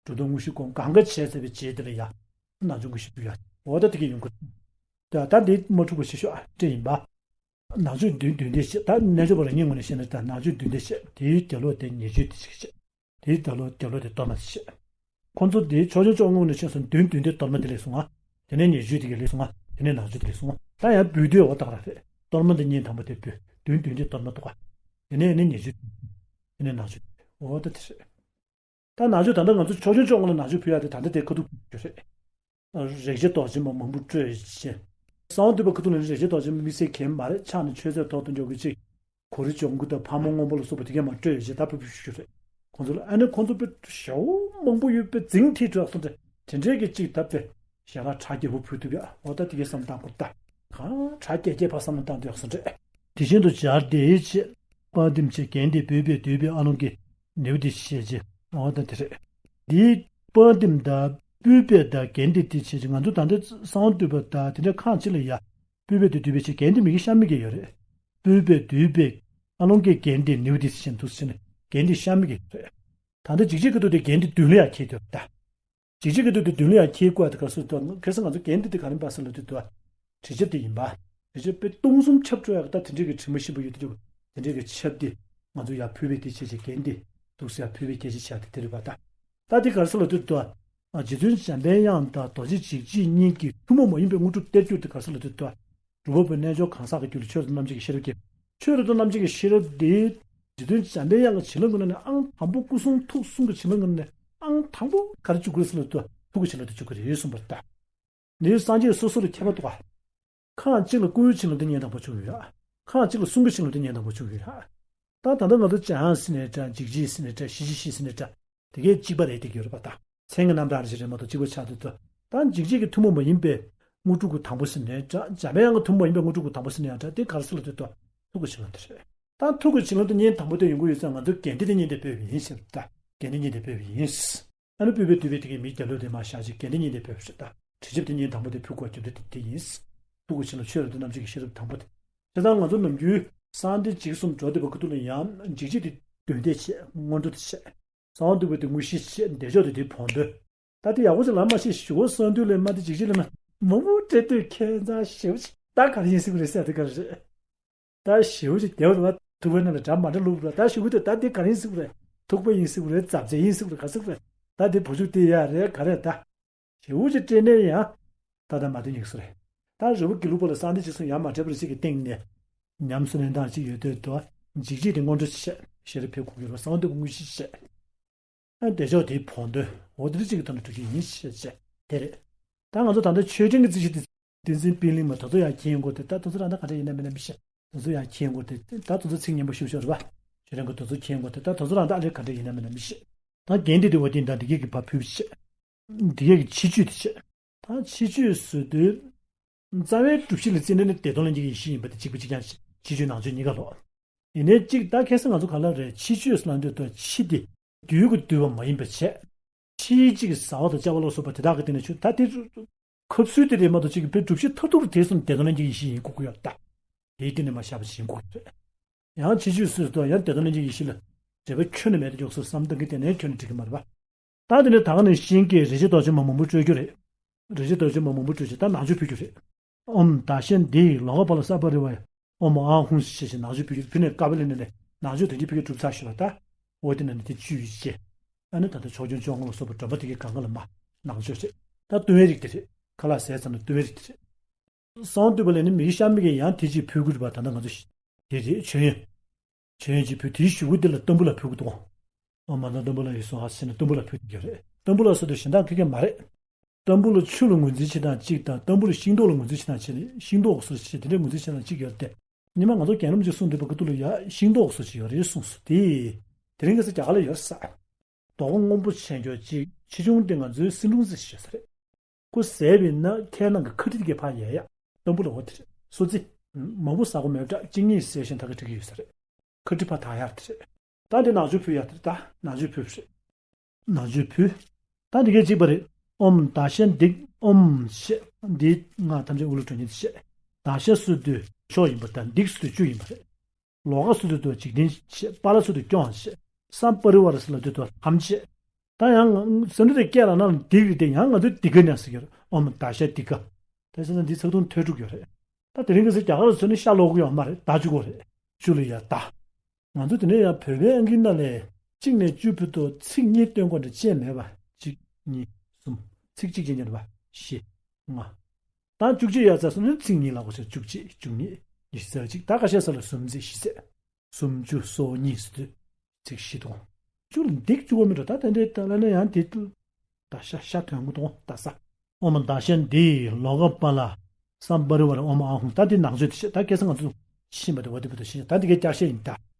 སྒྲུབ་གདན་དངོས་གཞི་སྒོམ། གང་ག་བྱས་ཚར་བའི་རྗེས་དེ་ལ་ཡ་ནང་མཆོད་དངོས་གཞི་ཕུལ་ཡག་འོ་ད་དེ་གའི་ཡོང་གི་རེད། ད་ད་འདི་མ་འཁྲུག་པ་ཞིག་ཤོག་ཨ་སྤྲད་ཡིན་པ། ནང་མཆོད་བདུན་བདུན་བདུན་བྱས། ད་རྣལ་འབྱོར་པ་རང་ཉིད་ངོས་ནས་བཤད་ན་ད་ནང་མཆོད་བདུན་བདུན་བྱས། དེའི་རྒྱབ་ལོགས་དེ་ཉེ་མཆོད་དེ་གཅིག་བྱས། དེའི་རྒྱབ་ལོགས་རྒྱབ་ལོགས་དེ་གཏོར་མ་དེ་བྱས། ཁོང་ཚོ་དེའི་ཕྱོགས་སྐྱོང་བཅོ་ལྔ་ངོས་ནས་བཤད་སོང་། བདུན་བདུན་དེ་གཏོར་མ་དེ་ལས་སོང་ང་། དེ་ནས་ཉེ་མཆོད་དེ་ག་ལས་སོང་ང་། དེ་ནས་ནང་མཆོད་དེ་ལས་སོང་ང་། ད་ཡང་འབུལ་དུས་འོ་ད་ག་རང་རེད། གཏོར་མ་འདི་ཉིན་དང་པོ་དེ་འབུལ། བདུན་བདུན་དེ་གཏོར་མ་གཏོར་བ། དེ་ནས་ནི་ཉེ་མཆོད། དེ་ནས་ནང་མཆོད། འོ་ད་དེ་རེད། ད་ནང་མཆོད་ད་ལྟ་ང་ཚོ་ཕྱོགས་སྐྱོང་བཅོ་ལྔ་ལ་ནང་མཆོད་ཕུལ་ཡག་དེ་ད་ལྟ་དེ་ཁ་ཐུག་རྒྱུ་རེད། རེག་བྱ་རྡོ་རྗེ་མ་མང་པོ་སྤྲོས་བྱས། གསང་བ་འདུས་པ་ཁ་ཐུག་ལ་ནི་རེག་བྱ་རྡོ་རྗེ་མ་དམིགས་བསལ་གང་ཡང་མ་རེད། ཕྱག་ནི་མཆོད་རྫས་ཐོག་ཏུ་འཇོག་གི་ཅིག་གོ་རི་ལྗང་གུ་དང་ཕག་མོ་སྔོན་པོ་ལ་སོགས་པ་དེ་གས་མ་སྤྲོས་བྱས་ད་ཕུལ་ཕུལ་ཞུ་རྒྱུ་རེད། ཁོང་ཚོ་ལ་ཨ་ནི་ཁོང་ཚོ་དཔེ་ཞེ་པོ་མང་པོ་ཡོད་པའི་རྫིང་ཐིག་འགྲོ་སོང་རེད། དེ་འདྲའི་གི་ཅིག་ད་དཔེ་ཞལ་ལག་གྲ་རྒྱས་པོ་ཕུལ་ཐུབ་ཡ། འོ་ད་དེ་གས་བསམ་བཏང་དགོས་ད། གང་གྲ་རྒྱས་རྒྱས་ཕར་བསམ་བློ་བཏང་འདོད་སོང་རེད། དེ་བཞིན་དུ་སྦྱར་ཏེ་བྱས། པཱདྱཾ་བྱས། གན་དྷཱིཿ་པུཥྤེ་དཱུ་པེ་ཨ་ལོ་ཀེ་ནཻ་ཝི་དྱ་བྱས་རྗེས། འོ་ད་དེ་རེད། འདིའི་པཱདྱཾ་དང་པུཥྤེ་དང་གན་དྷཱིཿ་དེ་བྱས་རྗེས་ང་ཚོ་ད་ལྟ་གསང་བ་འདུས་པ་དང་དེ་འདྲ་ཁག་ཅིག་ལ་ཡ། པུཥྤེ་དཱུ་པེ་བྱས། གན་དྷཱིཿ་མི་གི་གཤམ་མི་གི་ཡོད་རེད། པུཥྤེ་དཱུ་པེ་ཨ་ལོ་ཀེ་གན་དྷཱིཿ་ནཻ་ཝི་དྱ་བྱས་འདུག་ཟེར་ནས་གན་དྷཱིཿ་གཤམ་མི་གི་ཡོད་རེད། ད་ལྟ་འཇིགས་བྱེད་ཀྱི་དུས་དེ་གན་དྷཱིཿ་མདུན་ལ་ཡ་འཁྱེར་འདུག་ད། འཇིགས་བྱེད་ཀྱི་དུས་དེ་མདུན་ལ་ཡང་འཁྱེར་དགོས་ཡ་དེ་ག་སུ་དོ། ཁ་སང་ང་ཚོ་གན་དྷཱིཿ་དེ་ག་རེ་ཡིན་པ་ཟེར་ལབ་དུས་དོ། དྲི་ཆབ་དེ་ཡིན་པ། དྲི་ཆབ་དཔེ་སྟོང་གསུམ་ཁྱབ་འགྲོ་ཡ་གི་ད་དེ་འདྲའི་གི་དྲི་མ་ཞིམ་པོ་ཡོད་དེ་འདྲ་དེ་འདྲའི་གི་ཆབ་དེ་ང་ཚོ་ཡར་ཕུལ་བའི་དེ་བྱས་བྱས་གན་དྷཱིཿ་འདུག་སེ་ཡར་ཕུལ་བའི་སྐད་ཆ་བྱས་དེ་དེ་རེད་པ་ད། ད་དེ་ག་རེ་ཟེར་ལབ་དུས་དོ། རྗེ་བཙུན་འཇམ་པའི་དབྱངས་དང་རྡོ་རྗེ་འཇིགས་བྱེད་གཉིས་ཀྱི་ཐུན་མོང་མ་ཡིན་པའི་དངོས་གྲུབ་སྟེར་རྒྱུ་དེ་ག་རེ་ཟེར་ལབ་དུས་དོ། སྒྲུབ་པ་པོའི་རྣལ་འབྱོར་གང་ཟག་གི་རྒྱུད་ལ་ཆོས་རབ་ཏུ་རྣམ་འབྱེད་ཀྱི་ཤེས་རབ་སྐྱེ། ཆོས་རབ་ཏུ་རྣམ་འབྱེད་ཀྱི་ཤེས་རབ་དེ། རྗེ་བཙུན་འཇམ་པའི་དབྱངས་ཀྱི་བྱིན་རླབས་ཀྱི་ངང་ནས་ཨང་དང་པོ་སྐུ་གསུང་ཐུགས་གསུམ་གྱི་བྱིན་རླབས་ཀྱི་ངང་ནས་ཨང་དང་པོ་ག་རེ་བཅུག་དགོས་ཟེར་ལབ་དུས་ཐུགས་ཀྱི་བྱིན་རླབས་དེ་བཅུག་གི་རེད་གསུངས་པ་རེད་ད། འདིའི་སངས་རྒྱས་སོ་སོ་ལ་ཁྱད་པར་འདུག་ག་ཁག་ཅིག་ལ་སྐུའི་བྱིན་རླབས་དེ་ཉིན་དང་པོ་བཅུག་ཡོད། ཁག་ཅིག་ལ་གསུང་གི་བྱིན་རླབས་དེ་ཉིན་དང་པོ་བཅུག་ཡོད་ར། ད་ད་ལྟ་ང་ཚོ་བྱང་ཟེར་ནའི་འདྲ། འཇིགས་བྱེད་ཟེར་ནའི་འདྲ། ཞི་བྱེད་ཞི་ཟེར་ནའི་འདྲ། དེ་གས་གཅིག་པ་རེད་བསྡད་ཀྱི་ཡོད་རེད་པ་ད། མཚན་གྱི་རྣམ་གྲངས་རེ་ཞིག་རེད་མ་གཏོགས་གཅིག་པ་ཆགས་འདུག་ད། ད་འཇིགས་བྱེད་ཀྱི་ཐུན་མོང་མ་ཡིན་པའི་དངོས་གྲུབ་ཀྱི་དང་པོ་ཟེར་ནའི་འདྲ། འཇམ་པའི་དབྱངས་ཀྱི་ཐུན་མོང་མ་ཡིན་པའི་དངོས་གྲུབ་ཀྱི་དང་པོ་ཟེར་ནའི་ཡང་འདྲ། དེ་ག་རེ་ཟེར་ལབ་དུས་ད་ཐུགས་ཀྱི་བྱིན་རླབས་དེ་རེད། ད་ཐུགས་ཀྱི་བྱིན་རླབས་དེ་ཉིན་དང་པོ་དེ་ཡོང་གི་ཡོད་ཙང་ང་ཚོ་གན་དྷཱིཿ་དེ་ཉིན་དེ་ཕུལ་བ་ཡིན་ཟེར་ད། གན་དྷཱིཿ་ཉིན་དེ་ཕུལ་བ་ཡིན། ཨ་ནི་པུཥྤེ་དཱུ་པེ་དེ་གའི་མི་རྒྱབ་ལོགས་དེ་མར་བཞག་ཅིག་གན་དྷཱིཿ་ཉིན་དེ་ཕུལ་བ་ཟེར་ད། དྲི་ཆབ་དེ་ཉིན་དང་པོ་དེ་ཕུལ་དགོས་རྒྱུ་དེ་དེ་ཡིན། ཐུགས་ཀྱི་བྱིན་རླབས་ཆོས་རབ་ཏུ་རྣམ་འབྱེད་ཀྱི་ཤེས་རབ་དང་པོ་དེ། བྱས་ཙང་ང་ཚོ་ནམ་རྒྱུན་གསང་བདེ་འཇིགས་གསུམ་འགྲོ་བསྡད་པ་ཁུ་ཐུག་ལ་ཡང་འཇིགས་བྱེད་དེ་དོན་དེ་བྱས། སྔོན་འགྲོ་དེ་བྱས། གསང་བ་འདུས་པ་དེ་དངོས་གཞི་བྱས། བདེ་མཆོག་དེ་དེའི་བོགས་འདོན། ད་དེ་ཡག་པོ་ཅིག་ལབ་མ་ཤེས། ཞུ་བ་གསང་འདུས་ལས་མ་དེ་འཇིགས་བྱེད་ལས་མ་མང་པོ་སྤྲད་དུས་ཁྱད་མཚར་ཞེ་པོ་ཅིག་ད་ག་རེ་ཡིན་ཟེར་གི་རེད་ཟེར་དེ་ག་རེ་རེད། ད་ཞེ་པོ་ཅིག་བདེ་བ་རེད་བ། ཐུག་པའི་ནང་ལ་འདྲ་མ་འདྲ་བླུགས་རེད། ད་ཞུ་གི་འདུག་ད་དེ་ག་རེ་ཡིན་ཟེར་གི་རེད། ཐུག་པ་ཡིན་ཟེར་གི་རེད། རྫབ་རྫབ་ཡིན་ཟེར་གི་རེད། ག་ཟེར་གི་རེད། ད་དེ་བུ་ཕྱུགས་དེ་ཡ་རེད་ག་རེ་ད། ཞེ་པོ་ཅིག་སྤྲད་ནས་ཡང་ད་ལྟ་མ་དོན་ཡིན་ས་རེད། ད་རི་བོ་དགེ་ལུགས་པ་ལ་གསང་བདེ་འཇིགས་གསུམ་ཡང་མ་སྤྲད་པར་ཅིག་གི་སྟེང་ནས་ཉམས་སུ་ལེན་སྟངས་ཅིག་ཡོད་དུས་དུ། འཇིགས་བྱེད་དེ་སྔོན་འགྲོ་ཆེ་ཤེས་རབ་ཕེབས་དགོས་ཀྱི་རེད། གསང་བ་འདུས་པ་དངོས་གཞི་བྱས། ཨ་བདེ་མཆོག་དེའི་བོགས་འདོན། འོ་དེ་འདྲ་ཅིག་གི་ཐོག་ནས་གྲུབ་ཀྱི་ཡིན་ཞེས་བྱས་དེ་རེད། ད་ང་ཚོ་ད་ལྟ་མཆོད་སྤྲིན་གྱི་རྩིས་གཞི་དེ། བསྟན་འཛིན་པད་གླིང་མ་དེ་ཚོ་ཡང་མཁྱེན་དགོས་ཏེ། ད་དེ་ཚོ་རང་ད་ག་འདྲ་ཡིན་ན་མིན་ན་མི་ཤེས། དེ་ཚོ་ཡང་མཁྱེན་དགོས་ཏེ། ད་དེ་ཚོ་ཚིག་སྙན་པོ་ཞུ་ཤོར་བ། མཆོད་སྤྲིན་གྱི་དེ་ཚོ་མཁྱེན་དགོས་ཏེ། ད་དེ་ཚོ་རང་ད་ཨ་ལེ་ག་འདྲ་ཡིན་ན་མིན་ན་མི་ཤེས། ད་གན་དྷཱིཿ་དེ་འོ་དེ་ད་འདི་གས་ཀྱི་ཕར་ཕུལ་བྱས། འདི་གས་ཀྱི་ཕྱི་མཆོད་དེ་བྱས། ད་ཕྱི་མཆོད་ཟེར་དུས། རྩ་བའི་སྒྲུབ་གཞི་ལ་བརྩིས་ན་ནི་བདེ་སྟོང་ལྷན་སྐྱེས་ཀྱི་ཡེ་ཤེས་ཡིན་པ་དེ་གཅིག་པ་གཅིག་རྐྱང་། ཕྱི་མཆོད་ནང་མཆོད་གཉིས་ཀ་ལོག་ཡིན་ནའི་གཅིག་ད་ཁ་སང་ང་ཚོ་ག་ལ་རེད། ཕྱི་མཆོད་ཟེར་ལབ་དུས་དུ་ཕྱི་དེ་རྡུལ་གྱིས་བསྡུས་པ་མ་ཡིན་པ་བྱས། ཕྱིའི་གཅིག་བཟའ་བ་དང་བཅའ་བ་ལ་སོགས་པ་དེ་དག་གི་སྟེང་ནས་མཆོད། ད་དེ་ཁབ་སུལ་དེ་རེད་མ་གཏོགས་གཅིག་གི་བའི་སྒྲུབ་གཞི་མཐར་ཐུག་ལ་དེ་ཙམ་བདེ་སྟོང་ལྷན་སྐྱེས་ཀྱི་ཡེ་ཤེས་ཡིན་དགོས་ཀྱི་ཡོད་ད། དེའི་སྟེང་ནས་མར་བཞག་པ་ཞིག་ཡིན་དགོས་ཀྱི་རེད། ཡང་ཕྱི་མཆོད་ཟེར་དུས་ཡང་བདེ་སྟོང་ལྷན་སྐྱེས་ཀྱི་ཡེ་ཤེས་ལ་འབྲེལ་བ་ཁྱོན་ནས་མེད་དུ་འཇོག་སོང་བསམ་བཏང་གི་དེ་ནས་ཁྱོན་ནས་འགྲིག་གི་མ་རེད་པ། ད་དེ་ནས་ད་ག་ནང་བཞིན་གྱི་རེག་བྱ་རྡོ་རྗེ་མ་མང་པོ་སྤྲོད་རྒྱུ་རེད། རེག་བྱ་རྡོ་རྗེ་མ་མང་པོ་སྤྲོད་བྱས་ད་ནང་མཆོད་ཕུལ་རྒྱུ་རེད། ཨོཾ་ད་ཤཱནྟི་ལོ་ཀ་པཱ་ལ་སརྦ་རི་ཝ་ཡ། ཨོཾ་ཨཱཿཧཱུྃ་ཞེས་བྱས་ནང་མཆོད་ཕུལ་གྱི། ཕུལ་ནས་ཀ་པཱ་ལི་ནས་ནས་ནང་མཆོད་དོན་གྱི་ཕུལ་གྱི་གྲུབ་ཚར་ཞུ་བ་ད། འོ་དེ་ནས་ནི་དེ་བཅུ་ཡི་ཅེ། ཨ་ནི་ད་ལྟ་ཕྱོགས་སྐྱོང་བཅོ་ལྔ་ལ་སོགས་པ་སྒྲོམ་པ་དེ་གའི་གང་ག་ལ་མ་ནང་མཆོད་བྱེད། ད་བཏུང་བའི་རིགས་དེ་རེད། ཁ་ལག་ཟས་ཚར་ན་བཏུང་བའི་རིགས་དེ་རེད། གསང་བ་འདུས་པ་ལས་ནི་མི་ཡི་ཤ་མིག་གི་ཡང་དེ་གཅིག་ཕུལ་དགོས་རེད་པ། ད་ལྟ་ང་ཚོ་དེ་རེད། མཆོད་ཡོན། མཆོད་ཡོན་གཅིག་ཕུལ། དེའི་གཞུག་གུ་དེ་ལ་ཏམ་བུ་ལ་ཕུལ་དགོས་འདུག། ཨོཾ་མ་ཎི་ཏམ་བུ་ལ་ཡེ་སྭཱ་ཧཱ་ཟེར་ནས་ཏམ་བུ་ལ་ཕུལ་གྱི་ཡོད་རེད། ཏམ་བུ་ལ་སོགས་དུ་གཞན་དག་ཁེ་ཁེ་མ་རེད། ཏམ་བུ་ལ་ཆུ་ལ་ངོས་འཛིན་བྱེད་སྟངས་གཅིག་དང་། ཏམ་བུ་ལ་ཤིང་ཏོག་ལ་ངོས་འཛིན་བྱེད་སྟངས་གཅིག་རེད། ཤིང་ཏོག་སོགས་བྱེད་དེ་འདྲའི་ངོས་འཛིན་བྱེད་སྟངས་གཅིག་ཡོད་རེད་དེ། ཉི་མ་ང་ཚོ་རྒན་རབས་ཅིག་གསུངས་འདུག་པ། ཁ་ཐུག་ལ་ཡ་ཤིང་ཏོག་སོགས་བྱེད་ཡོད་རེད་གསུངས་སོ། དེ་དེ་རིང་ཁ་སང་རྒྱ་གར་ལ་ཡོད་ས། རྡོ་སྔོན་པོ་ཆེ་ཁྱོ་གཅིག། ཆེ་ཆུང་དེ་ང་ཚོའི་སིན་ཀྲུང་ཟེར་ཞེས་ས་རེད། ཁོ་ཟས་པས་ན་ཁའི་ནང་གི་ཁ་དྲི་དེ་གའི་ཕར་ཡལ་ཡ། ཏམ་བུ་ལ་འོ་དེ་རེད། སོ་རྩི། མང་པོ་ཟ་དགོས་མེད་འདྲ། གཅིག་གཉིས་ཟས་བཞིན་ད་ག་འགྲིག་གི་ཡོད་ས་རེད། ཁ་དྲི་ཕར་དག་ཡ་དེ་རེད། ད་འདི་ནང་མཆོད་ཕུལ་ཡ་དེ་རེད། ད་ནང་མཆོད་ཕུལ་བ་རེད། ནང་མཆོད་ཕུལ། ད་འདི་གའི་གཅིག་པ་རེད། ཨོཾ་དཱ་ཤ་དྷིཀ། ཨོཾ་ཞེས་འདིའི་སྔགས་ཐམས་ཅད་དབུ་ལ་འགྲོ་ཉིད་དུ་བཤད། དཱ་ཤ་སུ་དུ་མཆོག་ཡིན་པ་དང་། དྷིཀ་སུ་དུ་བཅུ་ཡིན་པ་རེད། ལོ་ཀ་སུ་དུ་དུ་འཇིག་རྟེན་བཤད། པཱ་ལ་སུ་དུ་སྐྱོང་བཤད། སམ་པ་རི་ཝཱ་ར་སུ་ལ་དུ་དུ་ལྷ་མོ་བཤད། ད་ཡང་སེ་འབྲུ་དེ་སྐད་ལ་ན་ལ་དྷིཀ་རེད་དེ། ཡང་ང་ཚོས་དྷི་ཀ་ནས་ཟེར་གྱི་རེད། ཨོཾ་དཱ་ཤ་དྷིཀ། དེ་ཟེར་ན་འདི་ཚིག་ཐུང་ཐོས་དྲུག་ཡོད་རེད། ད་དེ་རིང་གི་ཚེ་རྒྱ་གར་ཚོ་ནི་ཤ་ལོག་གི་ཡོད་མ་རེད། ད་བཅུག་གོ་རེད། ཆུ་ལ་ཡ་ད། ང་ཚོ་དེ་ནས་ཡང་བོད་པའི་ཨང་ཀི་ནང་ལས་གཅིག་ནས་བཅུ་བར་དུ་ཚིག་གཉིས་སྟོན་དགོས་འདྲ་ཅན་མེད་པ། གཅིག་གཉིས་གསུམ། ཚིག་གཅིག་ཅན་ཅན་པ་བཞི། ལྔ། ད་བཅུ་གཅིག་ཡར་ཚར་སོང་ན་ཚིག་གཉིས་ལ་གོ་ཆ། བཅུ་གཅིག་བཅུ་གཉིས། ཉི་ཤུ་རྩ་གཅིག་ད་ཁ་ཤས་ས་ལ་སུམ་ཚིག་བཞི་ཚེག་སུམ་ཅུ་སོ་གཉིས་སུ་དུས་ཚིག་བཞི་དང་། བཅུ་ལ་འདེགས་བཅུ་བ་མི་འགྲོ། ད་དེ་འདྲའི་ད་ལ་ན་ཡང་དེ་དུ། ད་ཤ་ཤ་དོན་དགུ་དང་ད་ས། ཨོཾ་དཱ་ཤ་དྷིཀ། ལོ་ཀ་པཱ་ལ། སམ་པ་རི་ཝཱ་ར། ཨོཾ་ཨཱཿཧཱུྃ། ད་འདི་ནང་མཆོད་དེ་བཤད། ད་ཁ་སང་ང་ཚོ་ཤེས་པ་དེ་འོ་དེ་བུ་དུ་ཤེས། ད་འདི་གའི་བསྐྱར་བཤད་ཡིན་ད།